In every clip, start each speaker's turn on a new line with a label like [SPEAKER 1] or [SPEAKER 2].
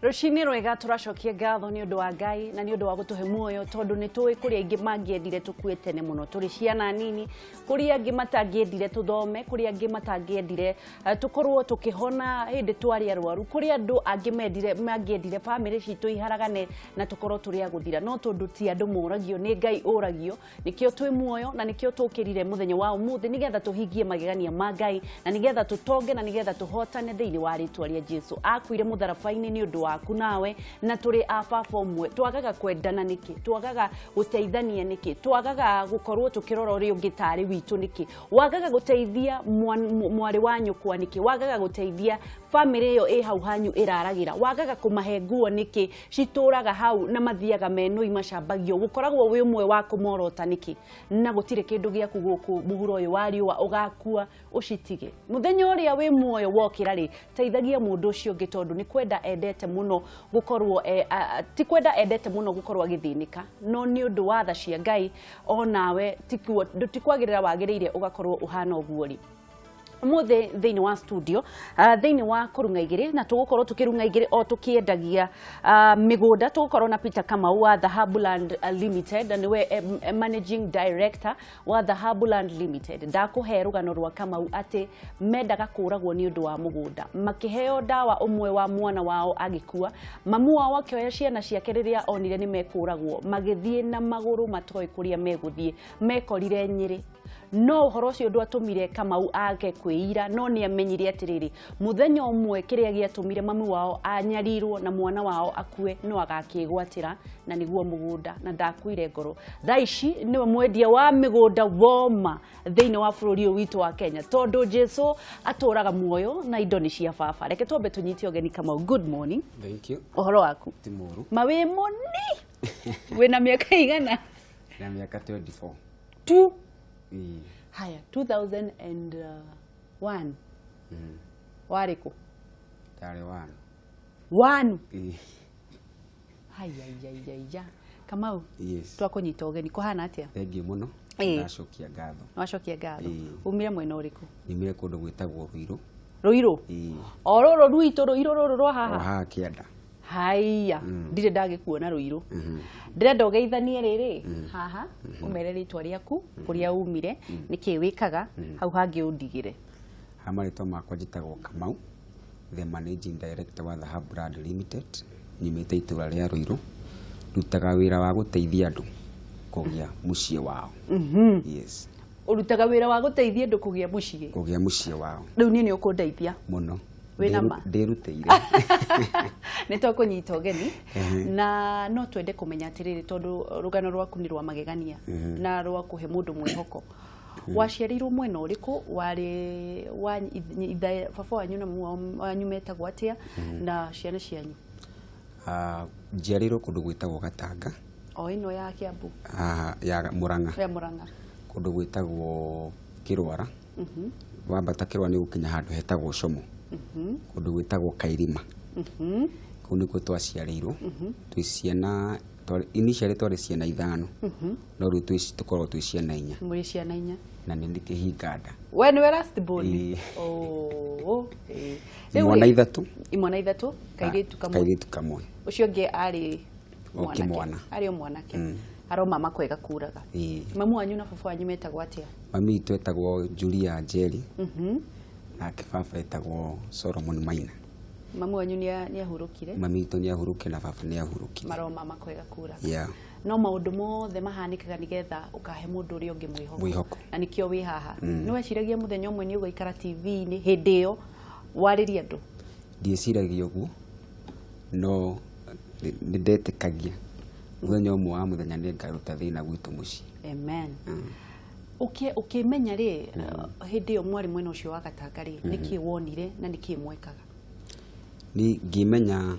[SPEAKER 1] Rũcinĩ rwega, tũracokia ngatho nĩ ũndũ wa Ngai na nĩ ũndũ wa gũtũhe muoyo, tondũ nĩ tũĩ kũrĩ aingĩ mangĩendire tũkue tene mũno tũrĩ ciana nini, kũrĩ angĩ matangĩendire tũthome, kũrĩ angĩ matangĩendire tũkorwo tũkĩhona hĩndĩ twarĩ arwaru, kũrĩ andũ angĩ mendire mangĩendire bamĩrĩ citũ iharagane na tũkorwo tũrĩ a gũthira. No tondũ ti andũ moragio, nĩ Ngai ũragio, nĩkĩo twĩ muoyo na nĩkĩo tũkĩrire mũthenya wa ũmũthĩ, nĩgetha tũhingie magegania ma Ngai na nĩgetha tũtonge na nĩgetha tũhotane thĩinĩ wa rĩtwa rĩa Jesu. Akuire mũtharaba-inĩ nĩ ũndũ waku nawe, na tũrĩ a baba ũmwe. Twagaga kwendana nĩkĩ? Twagaga gũteithania nĩkĩ? Twagaga gũkorwo tũkĩrora ũrĩa ũngĩ tarĩ witũ nĩkĩ? Wagaga gũteithia mwarĩ wa nyũkwa nĩkĩ? Wagaga gũteithia bamĩrĩ ĩyo ĩ hau hanyu ĩraragĩra? Wagaga kũmahe nguo nĩkĩ? Citũraga hau na mathiaga menũi macambagio, gũkoragwo wĩ ũmwe wa kũmorota nĩkĩ? Na gũtirĩ kĩndũ gĩaku gũkũ mũhuro ũyũ wa riũa ũgakua ũcitige. Mũthenya ũrĩa wĩ muoyo wokĩra rĩ, teithagia mũndũ ũcio ũngĩ, tondũ nĩ kwenda endete mũno gũkorwo ti kwenda endete mũno gũkorwo agĩthĩnĩka, no nĩ ũndũ wa tha cia Ngai onawe tikwagĩrĩra wagĩrĩire ũgakorwo ũhana ũguo rĩ. Ũmũthĩ thĩinĩ wa studio, thĩinĩ wa kũrung'a igĩrĩ, na tũgũkorwo tũkĩrung'a igĩrĩ o tũkĩendagia mĩgũnda, tũgũkorwo na Peter Kamau wa Dhahabu Land Limited, na nĩwe managing director wa Dhahabu Land Limited. Ndakũhe rũgano rwa Kamau atĩ mendaga kũragwo nĩ ũndũ wa mũgũnda, makĩheo ndawa, ũmwe wa mwana wao agĩkua, mamu wao akĩoya ciana ciake rĩrĩa onire nĩ mekũragwo, magĩthiĩ na magũrũ matoĩ kũrĩa megũthiĩ, mekorire Nyĩrĩ. No ũhoro ũcio ndwatũmire Kamau age kwĩira, no nĩ amenyire atĩrĩrĩ, mũthenya ũmwe kĩrĩa gĩatũmire mami wao anyarirwo na mwana wao akue no agakĩgwatĩra, na nĩguo mũgũnda, na ndakuire ngoro. Thaa ici nĩwe mwendia wa mĩgũnda woma thĩinĩ wa bũrũri ũyũ witũ wa Kenya, tondũ Jesu atũraga muoyo na indo nĩ cia baba. Reke twambe tũnyite ũgeni Kamau. Good morning.
[SPEAKER 2] Thank you.
[SPEAKER 1] Ũhoro waku?
[SPEAKER 2] Ti mũru.
[SPEAKER 1] Ma wĩ mũni, wĩna mĩaka igana?
[SPEAKER 2] Na mĩaka 24.
[SPEAKER 1] Tu.
[SPEAKER 2] Ĩĩ.
[SPEAKER 1] Haya, 2001 warĩ kũ?
[SPEAKER 2] Ndarĩ one.
[SPEAKER 1] One?
[SPEAKER 2] Ĩĩ.
[SPEAKER 1] Hayayayaya, Kamau.
[SPEAKER 2] Yes.
[SPEAKER 1] Twakũnyita ũgeni, kũhana atĩa?
[SPEAKER 2] Thank you mũno.
[SPEAKER 1] Ĩĩ.
[SPEAKER 2] Ndacokia ngatho.
[SPEAKER 1] Wacokia ngatho.
[SPEAKER 2] Ĩĩ.
[SPEAKER 1] Umire mwena ũrĩkũ?
[SPEAKER 2] Nyumire kũndũ gwĩtagwo Ruiru.
[SPEAKER 1] Rũirũ?
[SPEAKER 2] Ĩĩ.
[SPEAKER 1] O rũrũ rwitũ, rũirũ rũrũ rwa
[SPEAKER 2] O
[SPEAKER 1] haha?
[SPEAKER 2] haha kĩanda.
[SPEAKER 1] Haiya, ndirĩ ndagĩkuona Rũirũ. Ndĩrenda ũgeithanie rĩrĩ haha, ũmere rĩtwa rĩaku, kũrĩa umire, nĩkĩ wĩkaga, hau hangĩ ũndigĩre.
[SPEAKER 2] Ha marĩtwa makwa njĩtagwo Kamau, the managing director wa Dhahabu Land Limited. Nyumĩte itũra rĩa Ruiru. Ndutaga wĩra wa gũteithia andũ kũgĩa mũciĩ wao. Yes.
[SPEAKER 1] Ũrutaga wĩra wa gũteithia andũ kũgĩa mũciĩ?
[SPEAKER 2] Kũgĩa mũciĩ wao.
[SPEAKER 1] Rĩu niĩ nĩ ũkũndeithia?
[SPEAKER 2] Mũno.
[SPEAKER 1] Wĩna ma?
[SPEAKER 2] Ndĩrutĩire.
[SPEAKER 1] Nĩ twakũnyita ũgeni na no twende kũmenya atĩrĩrĩ, tondũ rũgano rwaku nĩ rwa magegania na rwa kũhe mũndũ mwĩhoko. Waciarĩirwo mwena ũrĩkũ? Warĩ wa ithe, baba wanyu na mami wanyu metagwo atĩa, na ciana cianyu?
[SPEAKER 2] Ah, njiarĩirwo kũndũ gwĩtagwo Gatanga.
[SPEAKER 1] O ĩno ya Kiambu?
[SPEAKER 2] Ah, ya Murang'a.
[SPEAKER 1] Ya Murang'a.
[SPEAKER 2] Kũndũ gwĩtagwo Kĩrwara. Wambata Kĩrwara nĩ ũgũkinya handũ hetagwo Como, kũndũ gwĩtagwo Kairima. Kũu nĩkuo twaciarĩirwo twĩ ciana. Initially twarĩ ciana ithano, no rĩu tũkoragwo twĩ ciana inya.
[SPEAKER 1] Mũrĩ ciana inya.
[SPEAKER 2] Na nĩ ndĩ kĩhinga nda.
[SPEAKER 1] We nĩwe last born?
[SPEAKER 2] Ĩĩ.
[SPEAKER 1] Oh, ĩĩ. Rĩu
[SPEAKER 2] Imwana
[SPEAKER 1] rĩ-
[SPEAKER 2] ithatũ.
[SPEAKER 1] Imwana ithatũ, kairĩtu kamwe.
[SPEAKER 2] Kairĩtu kamwe.
[SPEAKER 1] Ũcio ũngĩ arĩ
[SPEAKER 2] O
[SPEAKER 1] mwanake?
[SPEAKER 2] kĩmwana.
[SPEAKER 1] Arĩ o mwanake. Aroma makwega kuraga.
[SPEAKER 2] Ĩĩ.
[SPEAKER 1] Mamu wanyu na baba wanyu metagwo atĩa?
[SPEAKER 2] Mami witũ etagwo Julia Njeri, nake baba etagwo Solomon Maina.
[SPEAKER 1] Mamu wanyu nĩ ahurũkire?
[SPEAKER 2] Mami witũ nĩ ahurũkire na baba nĩ ahurũkire.
[SPEAKER 1] Maroma makwega kuraga.
[SPEAKER 2] Yeah.
[SPEAKER 1] No maũndũ mothe mahanĩkaga nĩgetha ũkahe mũndũ ũrĩa ũngĩ mwĩhoko.
[SPEAKER 2] Mwĩhoko.
[SPEAKER 1] Na nĩkĩo wĩ haha. Nĩ weciragia mũthenya ũmwe nĩ ũgaikara TV-inĩ hĩndĩ ĩyo warĩrie andũ?
[SPEAKER 2] Ndiĩciragia ũguo, no nĩ ndetĩkagia mũthenya ũmwe wa mũthenya nĩ ngaruta thĩna gwitũ mũciĩ.
[SPEAKER 1] Amen. Ũkĩmenya rĩ, hĩndĩ ĩyo mwarĩ mwena ũcio wa Gatanga rĩ, nĩkĩ wonire na nĩkĩ mwekaga?
[SPEAKER 2] Ni ngĩmenya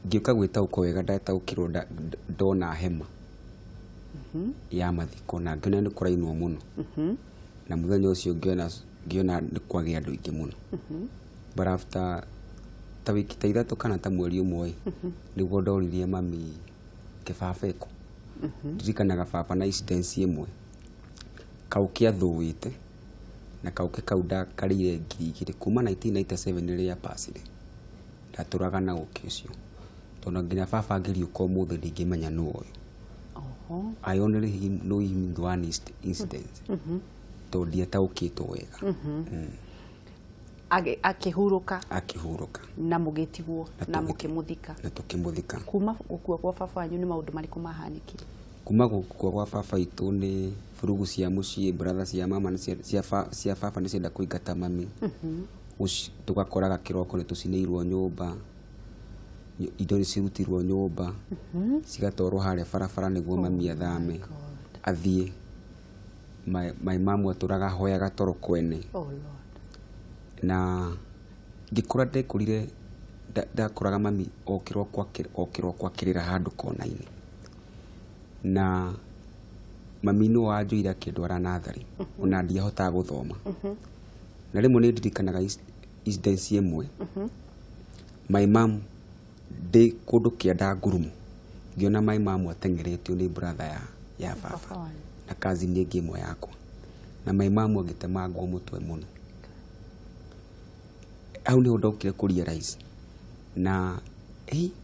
[SPEAKER 2] ngĩũka gwĩtaũkwo wega, ndataũkĩrwo ndona hema ya mathiko na ngĩona nĩ kũrainwo mũno, na mũthenya ũcio ngĩona nĩ kwagĩa andũ aingĩ mũno. But after ta wiki ta 3 kana ta mweri ũmwe ĩ, nĩguo ndoririe mami kĩbaba ĩkũ. Ndirikanaga baba na incidence ĩmwe kaũkĩ athũĩte, na kaũkĩ kau ndakarĩire 2000 kuma 1997 rĩrĩa pasire. Ndatũraga na ũkĩ ũcio tondũ nginya baba angĩriũka ũmũthĩ ndingĩmenya nũ ũyũ.
[SPEAKER 1] Oho.
[SPEAKER 2] I only know him in one incident tondũ ndiataũkĩtwo wega.
[SPEAKER 1] Akĩhurũka.
[SPEAKER 2] Akĩhurũka.
[SPEAKER 1] Na mũgĩtigwo na mũkĩmũthika.
[SPEAKER 2] Na tũkĩmũthika.
[SPEAKER 1] Kuma gũkua kwa baba wanyu nĩ maũndũ marĩkũ mahanĩkire?
[SPEAKER 2] Kuma gũkua gwa baba itũ nĩ burugu cia mũciĩ, brother cia mama nĩ cia baba nĩ cienda kũingata mami. Tũgakoraga kĩroko nĩ tũcinĩirwo nyũmba, indo nĩ cirutirwo nyũmba, cigatwarwo harĩa barabara nĩguo mami athame athiĩ. My mamu atũraga ahoyaga toro kwene.
[SPEAKER 1] Oh Lord.
[SPEAKER 2] Na ngĩkũra ndekũrire ndakoraga mami o kĩroko akĩrĩra handũ kona-inĩ. Na mami nĩwe wanjoire akĩndwara natharĩ, ona ndiahotaga gũthoma. Na rĩmwe nĩ ndirikanaga incident ĩmwe. My mom ndĩ kũndũ kĩanda ngurumo, ngĩona my mom ateng'eretio nĩ brother ya baba na cousin ĩngĩ ĩmwe yakwa. Na my mom agĩtemangwo mũtwe mũno. Hau nĩho ndokire kũ realize na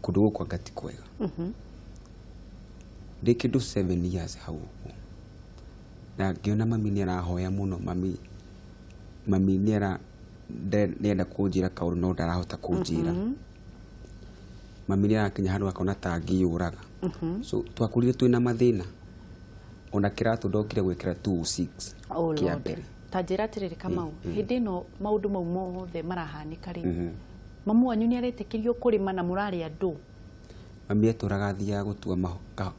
[SPEAKER 2] kũndũ gũkũ anga ti kwega. Ndĩ kĩndũ 7 years hau ũguo. Na ngĩona mami nĩ arahoya mũno, mami nĩenda kũnjĩra kaũndũ no ndarahota kũnjĩra. Mami nĩ arakinya handũ akona ta angĩyũraga. So twakũrire twĩna mathĩna. Ona kĩratũ ndokire gwĩkĩra 206 kĩa mbere.
[SPEAKER 1] Ta njĩra atĩrĩrĩ Kamau, hĩndĩ ĩno maũndũ mau mothe marahanĩka rĩ, mamu wanyu nĩ aretĩkĩrio kũrĩma na mũrarĩ andũ?
[SPEAKER 2] Mami atũraga athiaga gũtua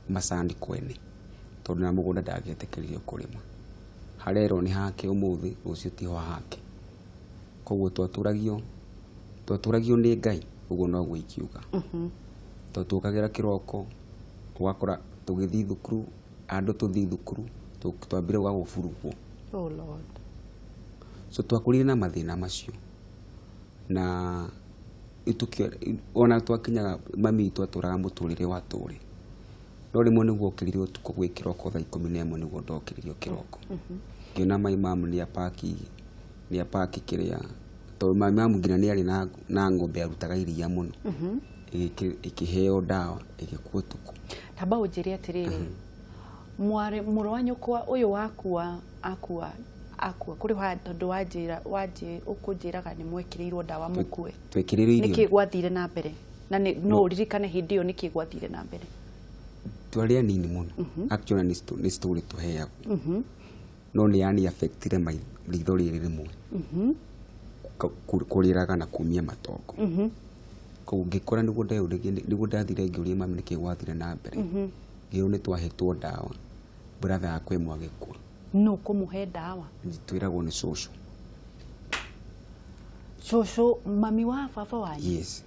[SPEAKER 2] macani kwene tondũ na mũgũnda ndangĩetĩkĩririo kũrĩma. Harerwo nĩ hake ũmũthĩ, rũciũ tiho hake. Koguo twatũragio nĩ Ngai, ũguo noguo ingiuga. Tondũ tuokagĩra kĩroko, ũgakora tũgĩthiĩ thukuru, andũ tũthiĩ thukuru, twambire gwa gũburugwo.
[SPEAKER 1] Oh Lord.
[SPEAKER 2] So twakũrire na mathĩna macio. Na ona twakinyaga mami witũ atũraga mũtũrĩre wa tũrĩ. No rĩmwe nĩguo okĩrire ũtukũ gwĩ kĩroko thaa 11 nĩguo ndokĩririo kĩroko. Ngĩona my mom nĩ apaki kĩrĩa, tondũ my mom nginya nĩ arĩ na ng'ombe arutaga iria mũno. Ĩkĩheo ndawa ĩgĩkua ũtukũ.
[SPEAKER 1] Tamba ũnjĩre atĩrĩrĩ, mũrũ wa nyũkwa ũyũ wakua akua akua kũrĩ tondũ wanjĩra ũkũnjĩraga nĩ mwekĩrĩirwo ndawa mũkue.
[SPEAKER 2] Twekĩrĩirwo irio.
[SPEAKER 1] Nĩkĩ gwathire na mbere? Na no ũririkane hĩndĩ ĩyo nĩkĩ gwathire na mbere?
[SPEAKER 2] Twarĩ anini mũno. Actually nĩ story tũheagwo. No nĩ yani affectire ritho rĩrĩ rĩmwe. Kũrĩraga na kumia matongo. Koguo ngĩkora nĩguo nĩguo ndathire ngĩũria mami nĩkĩ gwathire na mbere. Ngĩrwo nĩ twahĩtwo ndawa. Brother yakwa ĩmwe agĩkua.
[SPEAKER 1] Nũ kũmũhe ndawa?
[SPEAKER 2] Twĩragwo nĩ cũcũ.
[SPEAKER 1] Cũcũ mami wa baba wanyu?
[SPEAKER 2] Yes.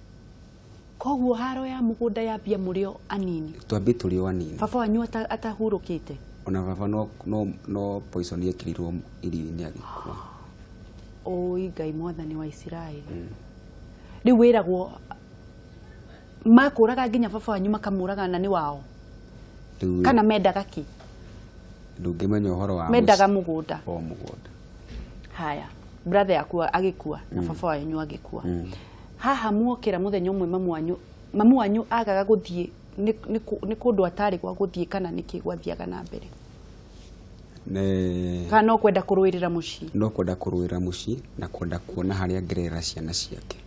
[SPEAKER 1] Koguo haro ya mũgũnda yambia mũrĩ o anini?
[SPEAKER 2] Twambie tũrĩ o anini.
[SPEAKER 1] Baba wanyu atahurũkĩte?
[SPEAKER 2] Ona baba no poison yekĩrirwo irio-inĩ agĩkua.
[SPEAKER 1] Oi Ngai mwathani wa Isiraeli. Rĩu wĩragwo makũraga nginya baba wanyu makamũraga na nĩ wao? Kana mendaga kĩ?
[SPEAKER 2] Ndũngĩmenya ũhoro wa
[SPEAKER 1] mendaga mũgũnda.
[SPEAKER 2] O mũgũnda.
[SPEAKER 1] Haya, brother yaku agĩkua na baba wanyu agĩkua. Haha muokĩra mũthenya ũmwe mamu wanyu agaga gũthiĩ nĩ kũndũ atarĩ gwa gũthiĩ kana nĩkĩ gwathiaga na mbere? Kana no kwenda kũrũĩrĩra mũciĩ?
[SPEAKER 2] No kwenda kũrũĩrĩra mũciĩ na kwenda kuona harĩa angĩrerera ciana ciake.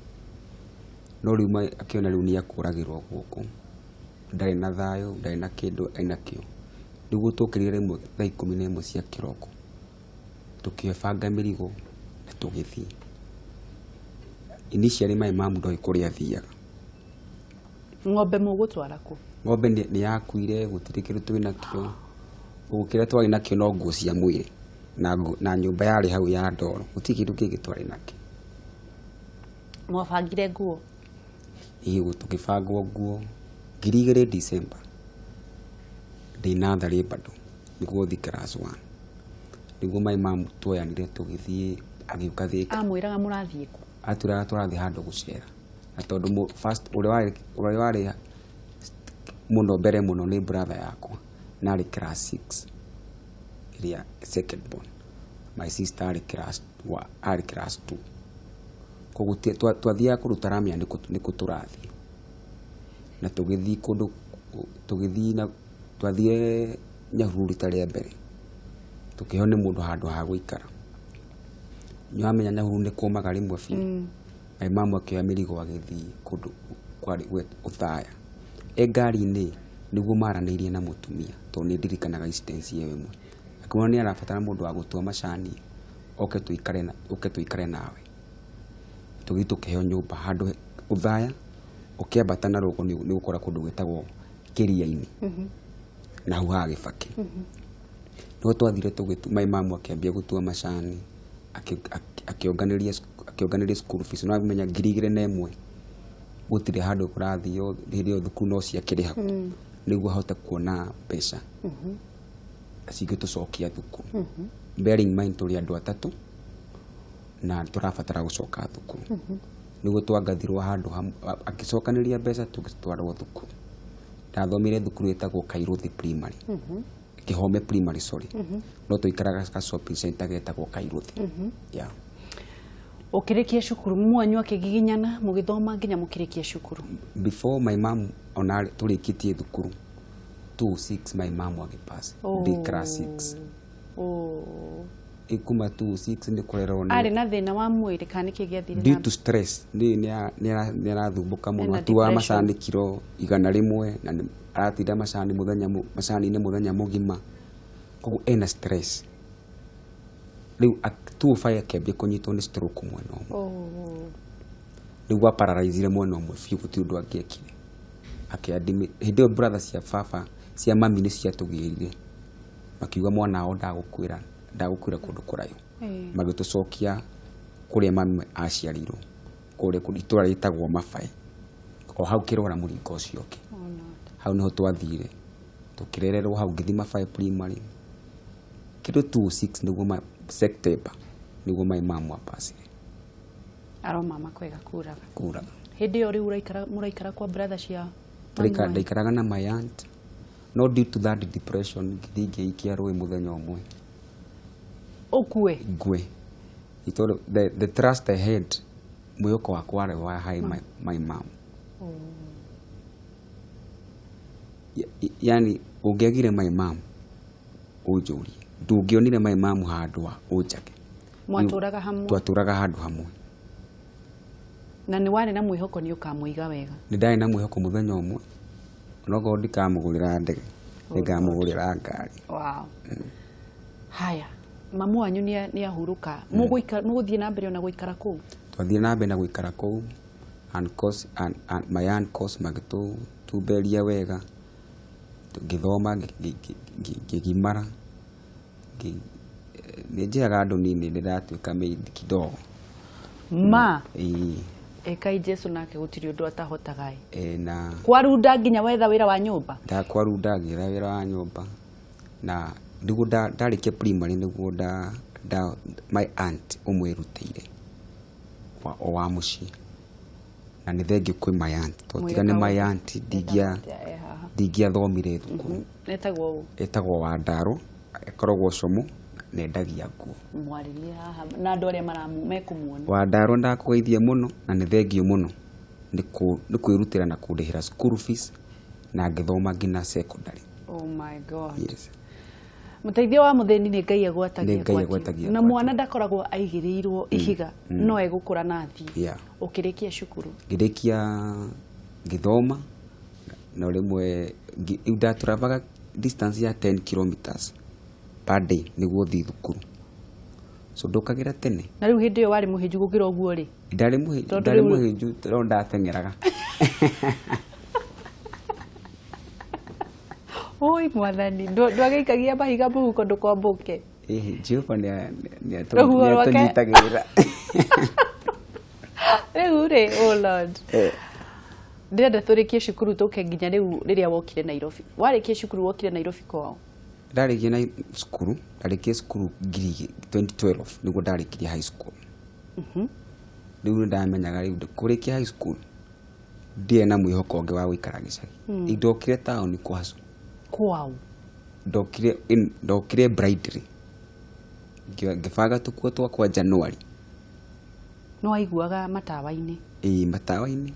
[SPEAKER 2] No rĩu akĩona rĩu nĩ akũragĩrwo gũkũ. Ndarĩ na thayũ, ndarĩ na kĩndũ enakĩo. Nĩguo twokĩrire rĩmwe thaa 11 cia kĩroko. Tũkĩbanga mĩrigo na tũgĩthiĩ. Initially my mom ndoĩ kũrĩa athiaga.
[SPEAKER 1] Ng'ombe mũgũtwara kũ?
[SPEAKER 2] Ng'ombe nĩ yakuire, gũtirĩ kĩndũ twĩnakĩo. Ũguo kĩrĩa twarĩ nakĩo no nguo cia mwĩrĩ na nyũmba yarĩ hau ya ndoro. Gũtirĩ kĩndũ kĩngĩ twarĩ nakĩo.
[SPEAKER 1] Mwabangire nguo?
[SPEAKER 2] Ĩĩ, tũkĩbangwo nguo 2000 December. Ndĩ natharĩ bado nĩguo thiĩ class 1. Nĩguo my mom tuoyanire tũgĩthiĩ agĩũka Thĩka.
[SPEAKER 1] Amwĩraga mũrathiĩ kũ?
[SPEAKER 2] Atwĩraga tũrathiĩ handũ gũcera. Na tondũ first ũrĩa warĩ mũno mbere mũno nĩ brother yakwa na arĩ class 6 ĩrĩa second born. My sister arĩ class 2. Koguo twathiaga kũndũ tũtaramenya nĩkũ tũrathiĩ. Na tũgĩthiĩ kũndũ, tũgĩthiĩ na twathire Nyahururu rita rĩa mbere, tũkĩheo nĩ mũndũ handũ ha gũikara. Nĩwamenya Nyahururu nĩ kũmaga rĩmwe biũ. My mum akĩoya mĩrigo agĩthiĩ kũndũ kwarĩ Othaya. E ngari-inĩ nĩguo maranĩirie na mũtumia, tondũ nĩ ndirikanaga incident ĩyo ĩmwe. Akĩmwĩra nĩ arabatara mũndũ wa gũtua macani, oke tũikare na, oke tũikare nawe. Tũgĩthiĩ tũkĩheo nyũmba handũ Othaya, ũkĩambata na rũgongo nĩ ũgũkora kũndũ gwĩtagwo Kĩria-inĩ. Na hau ha Gĩbakĩ. Nĩho twathire tũgĩtua, my mum akĩambia gũtua macani, akĩonganĩria school fees. No wamenya 2001 gũtirĩ handũ kũrathio, hĩndĩ ĩyo thukuru no ciakĩrĩhagwo. Nĩguo ahote kuona mbeca cingĩtũcokia thukuru. Bearing in mind tũrĩ andũ atatũ na tũrabatara gũcoka thukuru. Nĩguo twangathirwo handũ hamwe, akĩcokanĩrĩria mbeca tũgĩtwarwo thukuru. Ndathomire thukuru ĩtagwo Kairuthi Primary. Kĩhome Primary, sorry. No tũikaraga ka shopping center getagwo Kairuthi. Yeah.
[SPEAKER 1] Ũkĩrĩkia cukuru mwanyu akĩgiginyana mũgĩthoma nginya mũkĩrĩkia cukuru.
[SPEAKER 2] Before my mom ona tũrĩkĩtie thukuru 26 my mom agĩpass ndĩ class 6.
[SPEAKER 1] Oh.
[SPEAKER 2] Kuma 26 nĩ kũrerwo nĩ
[SPEAKER 1] Arĩ na thĩna wa mwĩrĩ kana nĩkĩ gĩathire
[SPEAKER 2] due
[SPEAKER 1] na
[SPEAKER 2] to stress nĩ arathumbũka mũno,
[SPEAKER 1] Ena
[SPEAKER 2] atuaga
[SPEAKER 1] depression.
[SPEAKER 2] macani kiro 100 na aratinda macani mũthenya macani-inĩ mũthenya mũgima, koguo ena stress. Rĩu 25 akĩambia kũnyitwo nĩ stroke mwena ũmwe.
[SPEAKER 1] Oh.
[SPEAKER 2] Nĩguo aparalyzire mwena ũmwe biũ, gũtirĩ ũndũ angĩekire. Akĩadmit hĩndĩ ĩyo brother cia baba cia mami nĩ ciatũgĩrire, makiuga mwana wao ndagũkuĩra, ndagũkuĩra kũndũ kũraihu. Magĩtũcokia kũrĩa mami aciarirwo, kũrĩa itũra rĩtagwo Mabaĩ, o hau Kĩrora mũringo ũcio ũngĩ.
[SPEAKER 1] Oh Lord.
[SPEAKER 2] Hau nĩho twathire tũkĩrererwo hau, ngĩthiĩ Mabaĩ Primary kĩndũ 26 nĩguo September nĩguo my mom apacire.
[SPEAKER 1] Aromama kwega kuraga.
[SPEAKER 2] Kuraga.
[SPEAKER 1] Hĩndĩ ĩyo rĩu mũraikara kwa brother cia mami wanyu?
[SPEAKER 2] Ndaikaraga na my aunt, no due to that depression ngĩthiĩ ngĩikia rũĩ mũthenya ũmwe.
[SPEAKER 1] Ũkue?
[SPEAKER 2] Ngwe. Itoro, the trust I had, mwĩhoko wakwa warĩ wa high my mom.
[SPEAKER 1] Oh.
[SPEAKER 2] Yani ũngĩagire my mom ũnjũrie, ndũngĩonire my mom handũ wa ũnjage.
[SPEAKER 1] Mwatũraga hamwe?
[SPEAKER 2] Twatũraga handũ hamwe.
[SPEAKER 1] Na nĩ warĩ na mwĩhoko nĩ ũkamũiga wega?
[SPEAKER 2] Nĩ ndarĩ na mwĩhoko mũthenya ũmwe, onokorwo ndikamũgũrĩra ndege, nĩngamũgũrĩra ngari.
[SPEAKER 1] Wow. Haya, mamu wanyu nĩ ahurũka. Mũgũthiĩ na mbere ona gũikara kũu?
[SPEAKER 2] Twathiĩ na mbere na gũikara kũu, and course, and my uncles magĩtũtumberia wega, ngĩthoma, ngĩgimara. Nĩ njĩraga andũ niĩ nĩ ndĩratuĩka maid kidogo.
[SPEAKER 1] Ma?
[SPEAKER 2] Ĩĩ.
[SPEAKER 1] Ekai Jesu nake gũtirĩ ũndũ atahotaga ĩ.
[SPEAKER 2] Na
[SPEAKER 1] Kwarunda nginya wetha wĩra wa nyũmba?
[SPEAKER 2] Ndakwarunda ngĩetha wĩra wa nyũmba, na nĩguo ndarĩkia primary nĩguo my aunt ũmwe erutĩire o wa mũciĩ. Na nĩ thengiũ kwĩ my aunt, tondũ tiga nĩ my aunt ndingĩathomire thukuru.
[SPEAKER 1] Etagwo ũ?
[SPEAKER 2] Etagwo Wandarũ, akoragwo Como, na endagia nguo.
[SPEAKER 1] Mwarĩrie haha na andũ arĩa mekũmuona.
[SPEAKER 2] Wandarũ ndakũgeithia mũno na nĩ thengiũ mũno nĩ kwĩrutĩra na kũndĩhĩra school fees na ngĩthoma nginya secondary.
[SPEAKER 1] Oh my God.
[SPEAKER 2] Yes.
[SPEAKER 1] Mũteithia wa mũthĩni nĩ Ngai agwatagia
[SPEAKER 2] Nĩ Ngai
[SPEAKER 1] gwake.
[SPEAKER 2] agwatagia
[SPEAKER 1] Na
[SPEAKER 2] gwake.
[SPEAKER 1] mwana ndakoragwo aigĩrĩirwo ihiga, no egũkũra na athiĩ. Ũkĩrĩkia cukuru?
[SPEAKER 2] Ngĩrĩkia ngĩthoma, no rĩmwe ndatũravaga distance ya 10 kilometers per day nĩguo thiĩ thukuru. So ndũkagĩra tene.
[SPEAKER 1] Na rĩu hĩndĩ ĩyo warĩ mũhĩnju gũkĩra ũguo rĩ?
[SPEAKER 2] Ndarĩ
[SPEAKER 1] Tondũ rĩu
[SPEAKER 2] mũhĩnju, no ndateng'eraga.
[SPEAKER 1] Oi mwathani, ndwagĩikagia mahiga mũhuko ndũkombũke.
[SPEAKER 2] Ĩhĩ, Jehova
[SPEAKER 1] Rũhuho rwake.
[SPEAKER 2] nĩatũnyitagĩrĩra.
[SPEAKER 1] Rĩu rĩ, oh Lord. Ndĩrenda tũrĩkie cukuru tũke nginya rĩu rĩrĩa wokire Nairobi. Warĩkia cukuru wokire Nairobi kwao?
[SPEAKER 2] Ndarĩkia na cukuru, ndarĩkia cukuru ngiri igĩrĩ, 2012 nĩguo ndarĩkirie high school. Rĩu nĩ ndamenyaga rĩu kũrĩkia high school ndiarĩ na mwĩhoko ũngĩ wa gũikara gĩcagi. Ndokire taũni kwa
[SPEAKER 1] Kwao?
[SPEAKER 2] Ndokire Bridley. Ngĩbanga tũkuo twakwa January.
[SPEAKER 1] No waiguaga matawa-inĩ?
[SPEAKER 2] Ĩĩ, matawa-inĩ,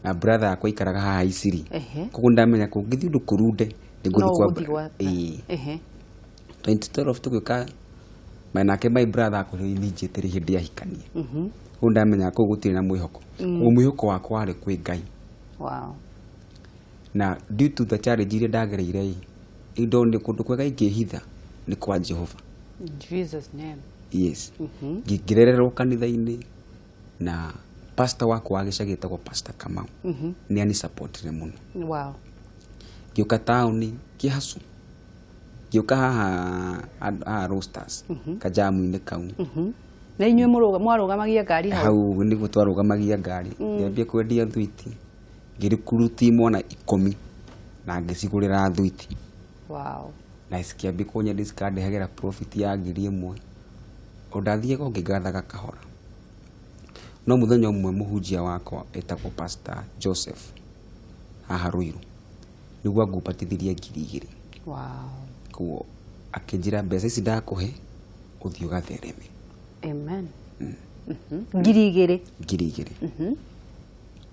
[SPEAKER 2] na brother yakwa aikaraga haha Isiri.
[SPEAKER 1] Ehe.
[SPEAKER 2] Koguo ndamenya kũngĩthiĩ ũndũ kũrunde
[SPEAKER 1] No
[SPEAKER 2] nĩngũthiĩ kwa
[SPEAKER 1] ũgũthiĩ gwa
[SPEAKER 2] ĩĩ.
[SPEAKER 1] Ehe.
[SPEAKER 2] 2012 tũgĩũka nake my brother akorirwo immediately hĩndĩ ahikania. Koguo ndamenya kũu gũtirĩ na mwĩhoko. Koguo mwĩhoko wakwa warĩ kwĩ Ngai.
[SPEAKER 1] Wow.
[SPEAKER 2] Na due to the challenge iria ndagereire ĩ, ndonire kũndũ kwega ingĩhitha nĩ kwa Jehova.
[SPEAKER 1] In Jesus name.
[SPEAKER 2] Yes. Ngĩrererwo kanitha-inĩ na pastor wakwa wa gĩcagi etagwo Pastor Kamau, nĩ anisupportire mũno.
[SPEAKER 1] Wow.
[SPEAKER 2] Ngĩũka taũni kĩhacu, ngĩũka haha haha Roasters kajamu-inĩ kau.
[SPEAKER 1] Na inyuĩ mwarũgamagia ngari hau?
[SPEAKER 2] Hau nĩguo twarũgamagia ngari. Ngĩambia kwendia thwiti, ngĩrikuruti mwana 10 na ngĩcigũrĩra thwiti.
[SPEAKER 1] Wow.
[SPEAKER 2] Na cikĩambia kũnyendia, cikandehagĩra profit ya 1000. O ndathiaga o ngĩgathaga kahora, no mũthenya ũmwe mũhunjia wakwa etagwo Pastor Joseph haha Ruiru nĩguo angumbatithirie 2000.
[SPEAKER 1] Wow.
[SPEAKER 2] Koguo akĩnjĩra, "Mbeca ici ndakũhe, ũthiĩ ũgathereme."
[SPEAKER 1] Amen. 2000?
[SPEAKER 2] 2000.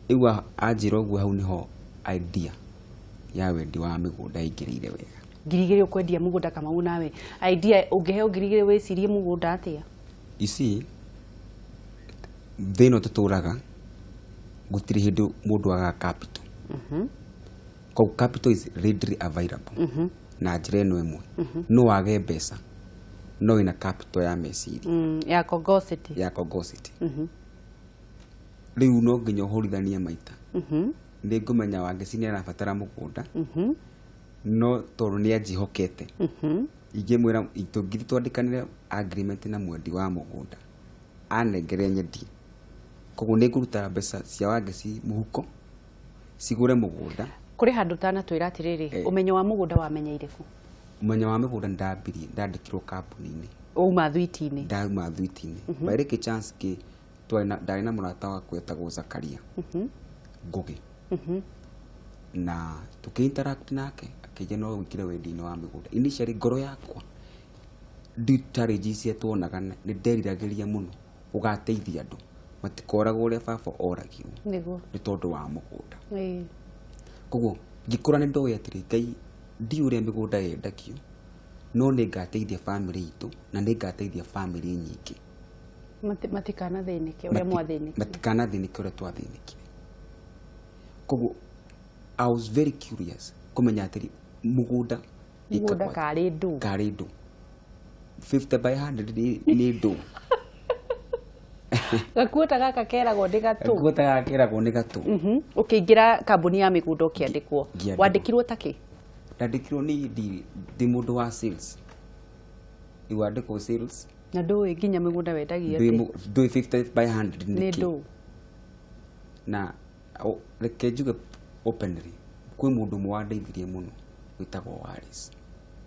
[SPEAKER 2] Rĩu anjĩra ũguo, hau nĩho idea ya wendi wa mĩgũnda ĩingĩrĩire wega.
[SPEAKER 1] 2000 ũkwendia mũgũnda? Kamau, nawe idea ũngĩheo 2000 wĩcirie mũgũnda atĩa?
[SPEAKER 2] Ici thĩ ĩno tũtũraga, gũtirĩ hĩndĩ mũndũ agaga capital. Koguo capital is readily available na njĩra ĩno ĩmwe, no wage mbeca no wĩna capital ya meciria.
[SPEAKER 1] Ya congosity.
[SPEAKER 2] Ya congosity. Rĩu no nginya ũhũrithanie maita. Nĩ ngũmenya Wangeci nĩ arabatara mũgũnda, no tondũ nĩ anjĩhokete, ingĩmwĩra tũngĩthiĩ twandĩkanĩre agreement na mwendi wa mũgũnda anengere nyendie, koguo nĩ ngũruta mbeca cia Wangeci mũhuko cigũre mũgũnda.
[SPEAKER 1] Kũrĩ handũ ũtanatwĩra atĩrĩrĩ, ũmenyo wa mũgũnda wamenyeire kũ?
[SPEAKER 2] Ũmenyo wa mĩgũnda nĩndambirie ndandĩkirwo kambuni-inĩ.
[SPEAKER 1] Wauma thwiti-inĩ?
[SPEAKER 2] Ndauma thwiti-inĩ. By lucky chance kĩ ndarĩ na mũrata wakwa etagwo Zakaria Ngũgĩ, na tũkĩ interact nake akĩnjĩra no wĩingĩre wendi-inĩ wa mĩgũnda. Initially ngoro yakwa due to challenges iria tuonaga, nĩ nderiragĩria mũno gũgateithia andũ matikoragwo ũrĩa baba oragirwo nĩ tondũ wa mũgũnda. Koguo ngĩkũra nĩ ndoĩ atĩrĩ, Ngai ndiũĩ ũrĩa mĩgũnda yendagio, no nĩ ngateithia famĩlĩ itũ na nĩ ngateithia famĩlĩ nyingĩ.
[SPEAKER 1] Matikanathĩnĩke ũrĩa mwathĩnĩkire.
[SPEAKER 2] Matikanathĩnĩke ũrĩa twathĩnĩkire. Koguo I was very curious kũmenya atĩrĩ, mũgũnda
[SPEAKER 1] mũgũnda
[SPEAKER 2] ĩkagwo atĩa?
[SPEAKER 1] Karĩ ndũ?
[SPEAKER 2] Karĩ ndũ? 50 by 100 nĩ ndũ?
[SPEAKER 1] Gakuota gaka keragwo nĩ gatũ.
[SPEAKER 2] Gakuota gaka keragwo nĩ gatũ.
[SPEAKER 1] Ũkĩingĩra kambuni ya mĩgũnda ũkĩandĩkwo?
[SPEAKER 2] Ngĩandĩkwo.
[SPEAKER 1] Wandĩkirwo ta kĩ?
[SPEAKER 2] Ndandĩkirwo nĩ ndĩ mũndũ wa sales, rĩu wandĩkwo sales.
[SPEAKER 1] Na ndũĩ nginya mĩgũnda wendagia
[SPEAKER 2] ndũĩ
[SPEAKER 1] atĩa?
[SPEAKER 2] Ndũĩ 50 by 100
[SPEAKER 1] nĩ
[SPEAKER 2] nĩ kĩ.
[SPEAKER 1] Ndũ?
[SPEAKER 2] Na reke njuge openly, kwĩ mũndũ ũmwe wandeithirie mũno wĩtagwo Wallace.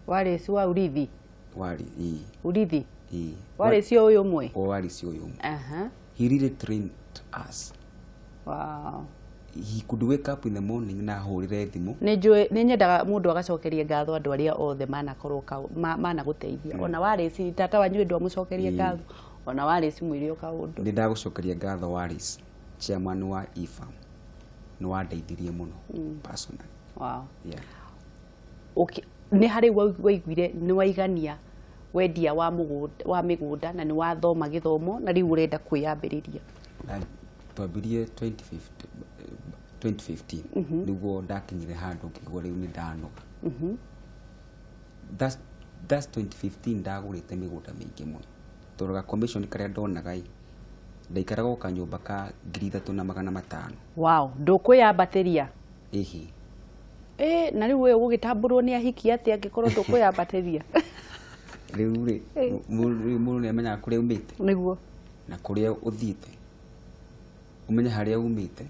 [SPEAKER 1] Warĩci wa urithi?
[SPEAKER 2] Wari ĩĩ.
[SPEAKER 1] Urithi.
[SPEAKER 2] Ĩĩ.
[SPEAKER 1] Warĩci o ũyũ ũmwe?
[SPEAKER 2] O Wallace ũyũ ũmwe.
[SPEAKER 1] Aha.
[SPEAKER 2] He really trained us.
[SPEAKER 1] Wow.
[SPEAKER 2] He could wake up in the morning na ahũrĩre thimũ.
[SPEAKER 1] Nĩ njũĩ nĩ nyendaga mũndũ agacokeria ngatho andũ arĩa othe manakorwo managũteithia. Ona warĩci tata wanyu ndwamũcokeria ngatho, ona warĩci mwĩre o kaũndũ.
[SPEAKER 2] Nĩ ndagũcokeria ngatho Wallace, chairman wa EFAM, nĩ wandeithirie mũno personally.
[SPEAKER 1] Wow.
[SPEAKER 2] Yeah.
[SPEAKER 1] Okay. Nĩ harĩ waiguire nĩ waigania wendia wa mũgũnda, wa mĩgũnda, na nĩ wathoma gĩthomo na rĩu ũrenda kwĩyambĩrĩria?
[SPEAKER 2] Na twambirie 2015, 2015 nĩguo ndakinyire handũ ngĩigua rĩu nĩ ndanoga. That's 2015 ndagũrĩte mĩgũnda mĩingĩ mũno, tondũ ga commission karĩa ndonaga ĩ, ndaikaraga o kanyũmba ka 3500.
[SPEAKER 1] Wow, ndũkwĩyambatĩria?
[SPEAKER 2] Ĩhĩ.
[SPEAKER 1] Ĩ, na rĩu ũyũ gũgĩtambũrwo nĩ ahiki atĩa angĩkorwo ndũkwĩyambatĩria?
[SPEAKER 2] Rĩu rĩ, rĩu mũndũ nĩ amenyaga kũrĩa umĩte
[SPEAKER 1] nĩguo
[SPEAKER 2] na kũrĩa ũthiĩte, ũmenye harĩa umĩte